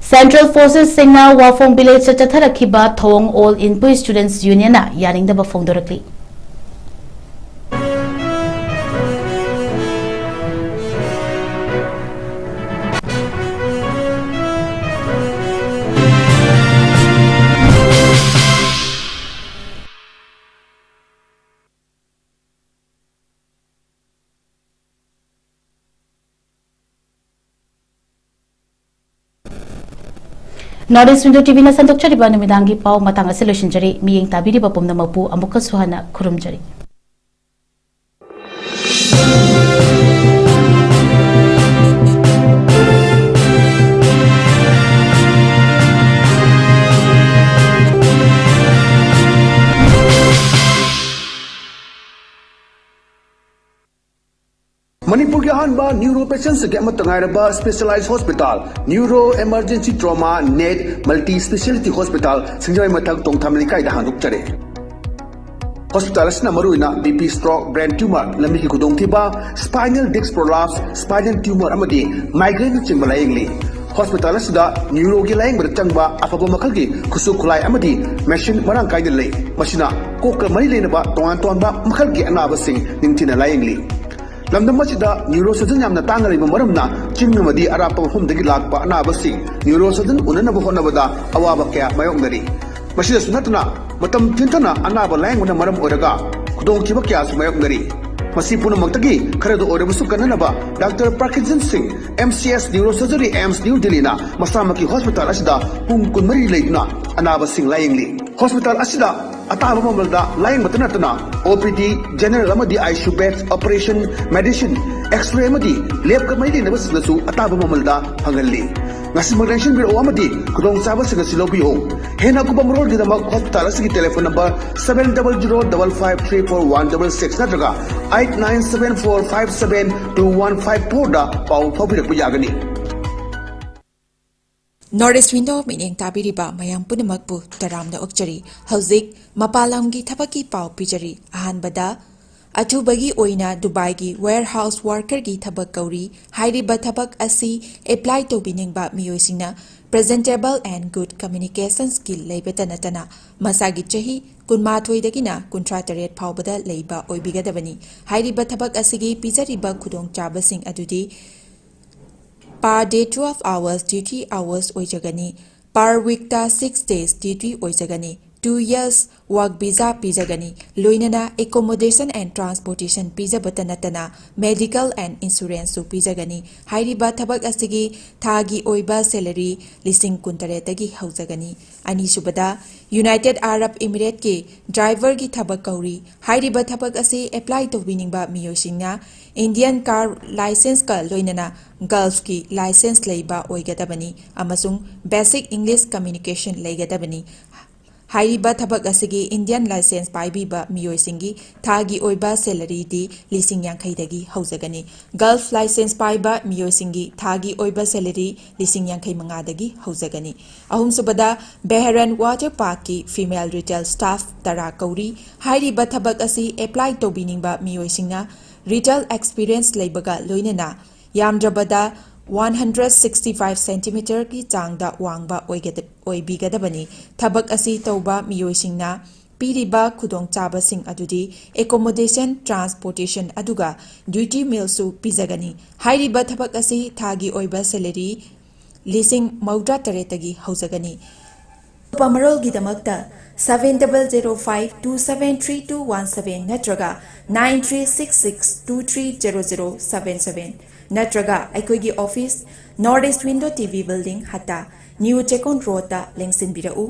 ꯁꯦꯟꯇ꯭ꯔꯦꯜ ꯐꯣꯔꯁꯦꯁꯁꯤꯡꯅ ꯋꯥꯐꯣꯡ ꯚꯤꯂꯦꯖꯇ ꯆꯠꯊꯔꯛꯈꯤꯕ ꯊꯧꯑꯣꯡ ꯑꯣꯜ ꯏꯟꯄꯨꯏ ꯁ꯭ꯇꯨꯗꯦꯟꯠꯁ ꯌꯨꯅꯤꯌꯟꯅ ꯌꯥꯅꯤꯡꯗꯕ ꯐꯣꯡꯗꯣꯔꯛꯂꯤ꯫ North East Window T V ꯅ ꯁꯟꯗꯣꯛꯆꯔꯤꯕ ꯅꯨꯃꯤꯗꯥꯡꯒꯤ ꯄꯥꯎ ꯃꯇꯥꯡ ꯑꯁꯤ ꯂꯣꯏꯁꯤꯟꯖꯔꯤ꯫ ꯃꯤꯠꯌꯦꯡ ꯇꯥꯕꯤꯔꯤꯕ ꯄꯨꯝꯅꯃꯛꯄꯨ ꯑꯃꯨꯛꯀꯁꯨ ꯍꯟꯅ ꯈꯨꯔꯨꯝꯖꯔꯤ꯫ ꯃꯅꯤꯄꯨꯔꯒꯤ ꯑꯍꯥꯟꯕ ꯅ꯭ꯌꯨꯔꯣ ꯄꯦꯁꯦꯟꯁꯤꯡꯒꯤ ꯑꯃꯠꯇ ꯉꯥꯏꯔꯕ specialise hospital, neuro emergency trauma net multi speciality hospital, Singjamei ꯃꯊꯛ ꯇꯣꯡꯊꯥꯃ ꯂꯩꯀꯥꯏꯗ ꯍꯥꯡꯗꯣꯛꯆꯔꯦ꯫ ꯍꯣꯁꯄꯤꯇꯥꯜ ꯑꯁꯤꯅ ꯃꯔꯨꯑꯣꯏꯅ B P, stroke, brain tumour, ꯂꯝꯕꯤꯒꯤ ꯈꯨꯗꯣꯡꯊꯤꯕ, spinal disc prolapse, spinal tumour ꯑꯃꯗꯤ ꯃꯥꯏꯒ꯭ꯔꯦꯟꯅꯆꯤꯡꯕ ꯂꯥꯌꯦꯡꯂꯤ꯫ ꯍꯣꯁꯄꯤꯇꯥꯜ ꯑꯁꯤꯗ ꯅ꯭ꯌꯨꯔꯣꯒꯤ ꯂꯥꯌꯦꯡꯕꯗ ꯆꯪꯕ ꯑꯐꯕ ꯃꯈꯜꯒꯤ ꯈꯨꯠꯁꯨ ꯈꯨꯠꯂꯥꯏ ꯑꯃꯗꯤ ꯃꯦꯁꯤꯟ ꯃꯔꯥꯡ ꯀꯥꯏꯅ ꯂꯩ꯫ ꯃꯁꯤꯅ ꯀꯣꯛꯀ ꯃꯔꯤ ꯂꯩꯅꯕ ꯇꯣꯉꯥꯟ ꯇꯣꯉꯥꯟꯕ ꯃꯈꯜꯒꯤ ꯑꯅꯥꯕꯁꯤꯡ ꯅꯤꯡꯊꯤꯅ ꯂꯥꯌꯦꯡꯂꯤ꯫ ꯂꯝꯗꯝ ꯑꯁꯤꯗ ꯅ꯭ꯌꯨꯔꯣ ꯁꯔꯖꯟ ꯌꯥꯝꯅ ꯇꯥꯡꯅ ꯂꯩꯕ ꯃꯔꯝꯅ ꯆꯤꯡ ꯑꯃꯗꯤ ꯑꯔꯥꯞꯄ ꯃꯐꯝꯗꯒꯤ ꯂꯥꯛꯄ ꯑꯅꯥꯕꯁꯤꯡ ꯅ꯭ꯌꯨꯔꯣ ꯁꯔꯖꯟ ꯎꯅꯅꯕ ꯍꯣꯠꯅꯕꯗ ꯑꯋꯥꯕ ꯀꯌꯥ ꯃꯥꯌꯣꯛꯅꯔꯤ꯫ ꯃꯁꯤꯗꯁꯨ ꯅꯠꯇꯅ ꯃꯇꯝ ꯊꯤꯟꯊꯅ ꯑꯅꯥꯕ ꯂꯥꯌꯦꯡꯕꯅ ꯃꯔꯝ ꯑꯣꯏꯔꯒ ꯈꯨꯗꯣꯡꯊꯤꯕ ꯀꯌꯥꯁꯨ ꯃꯥꯌꯣꯛꯅꯔꯤ꯫ ꯃꯁꯤ ꯄꯨꯝꯅꯃꯛꯇꯒꯤ ꯈꯔꯗ ꯑꯣꯏꯔꯕꯁꯨ ꯀꯟꯅꯅꯕ ꯗꯥꯛꯇꯔ ꯄ꯭ꯔꯀꯤꯟꯁꯟ ꯁꯤꯡ, M C S neuro surgery, AIIMS new ꯗꯤꯜꯂꯤꯅ ꯃꯁꯥꯃꯛꯀꯤ ꯍꯣꯁꯄꯤꯇꯥꯜ ꯑꯁꯤꯗ ꯄꯨꯡ ꯀꯨꯟꯃꯔꯤ ꯂꯩꯗꯨꯅ ꯑꯅꯥꯕꯁꯤꯡ ꯂꯥꯌꯦꯡꯂꯤ꯫ ꯍꯣꯁꯄꯤꯇꯥꯜ ꯑꯁꯤꯗ ꯑꯇꯥꯕ ꯃꯃꯜꯗ ꯂꯥꯌꯦꯡꯕꯇ ꯅꯠꯇꯅ ꯑꯣ ꯄꯤ ꯗꯤ, ꯖꯦꯅꯔꯦꯜ ꯑꯃꯗꯤ I C U bed, operation, medicine, X-ray ꯑꯃꯗꯤ ꯂꯦꯕꯀ ꯃꯔꯤ ꯂꯩꯅꯕꯁꯤꯡꯗꯁꯨ ꯑꯇꯥꯕ ꯃꯃꯜꯗ ꯐꯪꯍꯜꯂꯤ꯫ ꯉꯁꯤꯃꯛ ꯂꯦꯡꯁꯤꯟꯕꯤꯔꯛꯑꯣ ꯑꯃꯗꯤ ꯈꯨꯗꯣꯡꯆꯥꯕꯁꯤꯡ ꯑꯁꯤ ꯂꯧꯕꯤꯌꯨ꯫ ꯍꯦꯟꯅ ꯑꯀꯨꯞꯄ ꯃꯔꯣꯜꯒꯤꯗꯃꯛ ꯍꯣꯁꯄꯤꯇꯥꯜ ꯑꯁꯤꯒꯤ telephone number seven double zero double five three four one double six ꯅꯠꯇ꯭ꯔꯒ eight nine seven four five seven two one five four ꯗ ꯄꯥꯎ ꯐꯥꯎꯕꯤꯔꯛꯄ ꯌꯥꯒꯅꯤ꯫ North East Window ꯃꯤꯠꯌꯦꯡ ꯇꯥꯕꯤꯔꯤꯕ ꯃꯌꯥꯝ ꯄꯨꯝꯅꯃꯛꯄꯨ ꯇꯔꯥꯝꯅ ꯑꯣꯛꯆꯔꯤ꯫ ꯍꯧꯖꯤꯛ ꯃꯄꯥꯟ ꯂꯝꯒꯤ ꯊꯕꯛꯀꯤ ꯄꯥꯎ ꯄꯤꯖꯔꯤ꯫ ꯑꯍꯥꯟꯕꯗ, ꯑꯊꯨꯕꯒꯤ ꯑꯣꯏꯅ ꯗꯨꯕꯥꯏꯒꯤ warehouse workerꯒꯤ ꯊꯕꯛ ꯀꯧꯔꯤ꯫ ꯍꯥꯏꯔꯤꯕ ꯊꯕꯛ ꯑꯁꯤ apply ꯇꯧꯕꯤꯅꯤꯡꯕ ꯃꯤꯑꯣꯏꯁꯤꯡꯅ presentable and good communication skill ꯂꯩꯕꯇ ꯅꯠꯇꯅ ꯃꯁꯥꯒꯤ ꯆꯍꯤ ꯀꯨꯟꯃꯥꯊꯣꯏꯗꯒꯤꯅ ꯀꯨꯟꯊ꯭ꯔꯥ ꯇꯔꯦꯠ ꯐꯥꯎꯕꯗ ꯂꯩꯕ ꯑꯣꯏꯕꯤꯒꯗꯕꯅꯤ꯫ ꯍꯥꯏꯔꯤꯕ ꯊꯕꯛ ꯑꯁꯤꯒꯤ ꯄꯤꯖꯔꯤꯕ ꯈꯨꯗꯣꯡꯆꯥꯕꯁꯤꯡ ꯑꯗꯨꯗꯤ per day twelve hours duty hours ꯑꯣꯏꯖꯒꯅꯤ꯫ Per weekꯇ six days duty ꯑꯣꯏꯖꯒꯅꯤ꯫ Two years work visa ꯄꯤꯖꯒꯅꯤ꯫ ꯂꯣꯏꯅꯅ accommodation and transportation ꯄꯤꯖꯕꯇ ꯅꯠꯇꯅ medical and insuranceꯁꯨ ꯄꯤꯖꯒꯅꯤ꯫ ꯍꯥꯏꯔꯤꯕ ꯊꯕꯛ ꯑꯁꯤꯒꯤ ꯊꯥꯒꯤ ꯑꯣꯏꯕ salary ꯂꯤꯁꯤꯡ ꯀꯨꯟꯇꯔꯦꯠꯇꯒꯤ ꯍꯧꯖꯒꯅꯤ꯫ ꯑꯅꯤꯁꯨꯕꯗ, United Arab Emirateꯀꯤ driverꯒꯤ ꯊꯕꯛ ꯀꯧꯔꯤ꯫ ꯍꯥꯏꯔꯤꯕ ꯊꯕꯛ ꯑꯁꯤ apply ꯇꯧꯕꯤꯅꯤꯡꯕ ꯃꯤꯑꯣꯏꯁꯤꯡꯅ Indian car licenceꯀ ꯂꯣꯏꯅꯅ Gulfꯀꯤ license ꯂꯩꯕ ꯑꯣꯏꯒꯗꯕꯅꯤ ꯑꯃꯁꯨꯡ basic English communication ꯂꯩꯒꯗꯕꯅꯤ꯫ ꯍꯥꯏꯔꯤꯕ ꯊꯕꯛ ꯑꯁꯤꯒꯤ Indian license ꯄꯥꯏꯕꯤꯕ ꯃꯤꯑꯣꯏꯁꯤꯡꯒꯤ ꯊꯥꯒꯤ ꯑꯣꯏꯕ salaryꯗꯤ ꯂꯤꯁꯤꯡ ꯌꯥꯡꯈꯩꯗꯒꯤ ꯍꯧꯖꯒꯅꯤ꯫ Gulf license ꯄꯥꯏꯕ ꯃꯤꯑꯣꯏꯁꯤꯡꯒꯤ ꯊꯥꯒꯤ ꯑꯣꯏꯕ salary ꯂꯤꯁꯤꯡ ꯌꯥꯡꯈꯩ ꯃꯉꯥꯗꯒꯤ ꯍꯧꯖꯒꯅꯤ꯫ ꯑꯍꯨꯝꯁꯨꯕꯗ, Beharan Water Parkꯀꯤ female retail staff ꯇꯔꯥ ꯀꯧꯔꯤ꯫ ꯍꯥꯏꯔꯤꯕ ꯊꯕꯛ ꯑꯁꯤ apply ꯇꯧꯕꯤꯅꯤꯡꯕ ꯃꯤꯑꯣꯏꯁꯤꯡꯅ retail experience ꯂꯩꯕꯒ ꯂꯣꯏꯅꯅ ꯌꯥꯝꯗ꯭ꯔꯕꯗ one hundred sixty five centimeterꯒꯤ ꯆꯥꯡꯗ ꯋꯥꯡꯕ ꯑꯣꯏꯒꯗ-, ꯑꯣꯏꯕꯤꯒꯗꯕꯅꯤ꯫ ꯊꯕꯛ ꯑꯁꯤ ꯇꯧꯕ ꯃꯤꯑꯣꯏꯁꯤꯡꯅ ꯄꯤꯔꯤꯕ ꯈꯨꯗꯣꯡꯆꯥꯕꯁꯤꯡ ꯑꯗꯨꯗꯤ accommodation, transportation ꯑꯗꯨꯒ duty mealꯁꯨ ꯄꯤꯖꯒꯅꯤ꯫ ꯍꯥꯏꯔꯤꯕ ꯊꯕꯛ ꯑꯁꯤ ꯊꯥꯒꯤ ꯑꯣꯏꯕ salary ꯂꯤꯁꯤꯡ ꯃꯧꯗ꯭ꯔꯥ ꯇꯔꯦꯠꯇꯒꯤ ꯍꯧꯖꯒꯅꯤ꯫ ꯑꯀꯨꯞꯄ ꯃꯔꯣꯜꯒꯤꯗꯃꯛꯇ seven double zero five two seven three two one seven ꯅꯠꯇ꯭ꯔꯒ nine three six six two three zero zero seven seven ꯅꯠꯇ꯭ꯔꯒ ꯑꯩꯈꯣꯏꯒꯤ office, North East Window TV Building, ꯍꯠꯇꯥ, New Chekon Roadꯇ ꯂꯦꯡꯁꯤꯟꯕꯤꯔꯛꯎ꯫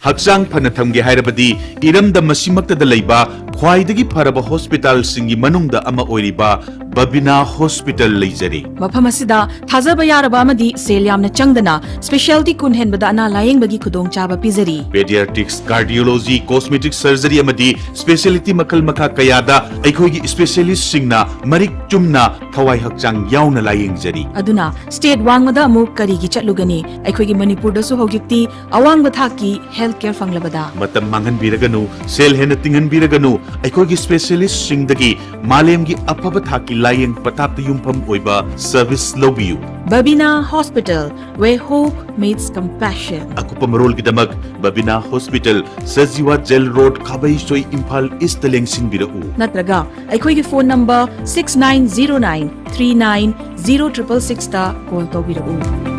ꯍꯛꯆꯥꯡ ꯐꯅ ꯊꯝꯒꯦ ꯍꯥꯏꯔꯕꯗꯤ ꯏꯔꯝꯗꯝ ꯑꯁꯤꯃꯛꯇꯗ ꯂꯩꯕ ꯈ꯭ꯋꯥꯏꯗꯒꯤ ꯐꯔꯕ hospitalꯁꯤꯡꯒꯤ ꯃꯅꯨꯡꯗ ꯑꯃ ꯑꯣꯏꯔꯤꯕ ꯕꯕꯤꯅꯥ Hospital ꯂꯩꯖꯔꯤ꯫ ꯃꯐꯝ ꯑꯁꯤꯗ ꯊꯥꯖꯕ ꯌꯥꯔꯕ ꯑꯃꯗꯤ ꯁꯦꯜ ꯌꯥꯝꯅ ꯆꯪꯗꯅ specialty ꯀꯨꯟ ꯍꯦꯟꯕꯗ ꯑꯅꯥ ꯂꯥꯌꯦꯡꯕꯒꯤ ꯈꯨꯗꯣꯡꯆꯥꯕ ꯄꯤꯖꯔꯤ꯫ Pediatrics, cardiology, cosmetic surgery ꯑꯃꯗꯤ specialty ꯃꯈꯜ ꯃꯈꯥ ꯀꯌꯥꯗ ꯑꯩꯈꯣꯏꯒꯤ specialistꯁꯤꯡꯅ ꯃꯔꯤꯛ ꯆꯨꯝꯅ ꯊꯋꯥꯏ ꯍꯛꯆꯥꯡ ꯌꯥꯎꯅ ꯂꯥꯌꯦꯡꯖꯔꯤ꯫ ꯑꯗꯨꯅ state ꯋꯥꯡꯃꯗ ꯑꯃꯨꯛ ꯀꯔꯤꯒꯤ ꯆꯠꯂꯨꯒꯅꯤ? ꯑꯩꯈꯣꯏꯒꯤ ꯃꯅꯤꯄꯨꯔꯗꯁꯨ ꯍꯧꯖꯤꯛꯇꯤ ꯑꯋꯥꯡꯕ ꯊꯥꯛꯀꯤ health care ꯐꯪꯂꯕꯗ꯫ ꯃꯇꯝ ꯃꯥꯡꯍꯟꯕꯤꯔꯒꯅꯨ, ꯁꯦꯜ ꯍꯦꯟꯅ ꯇꯤꯡꯍꯟꯕꯤꯔꯒꯅꯨ, ꯑꯩꯈꯣꯏꯒꯤ specialistꯁꯤꯡꯗꯒꯤ ꯃꯥꯂꯦꯝꯒꯤ ꯑꯐꯕ ꯊꯥꯛꯀꯤ ꯂꯥꯌꯦꯡ ꯄꯊꯥꯞꯇ ꯌꯨꯝꯐꯝ ꯑꯣꯏꯕ service ꯂꯧꯕꯤꯌꯨ꯫ Babina Hospital, where hope meets compassion. ꯑꯀꯨꯞꯄ ꯃꯔꯣꯜꯒꯤꯗꯃꯛ Babina Hospital, Sajiwa Jail Road, ꯈꯥꯕꯩꯁꯣꯏ, Imphal Eastꯇ ꯂꯦꯡꯁꯤꯟꯕꯤꯔꯛꯎ꯫ ꯅꯠꯇ꯭ꯔꯒ ꯑꯩꯈꯣꯏꯒꯤ phone number six nine zero nine three nine zero triple sixꯇ call ꯇꯧꯕꯤꯔꯛꯎ꯫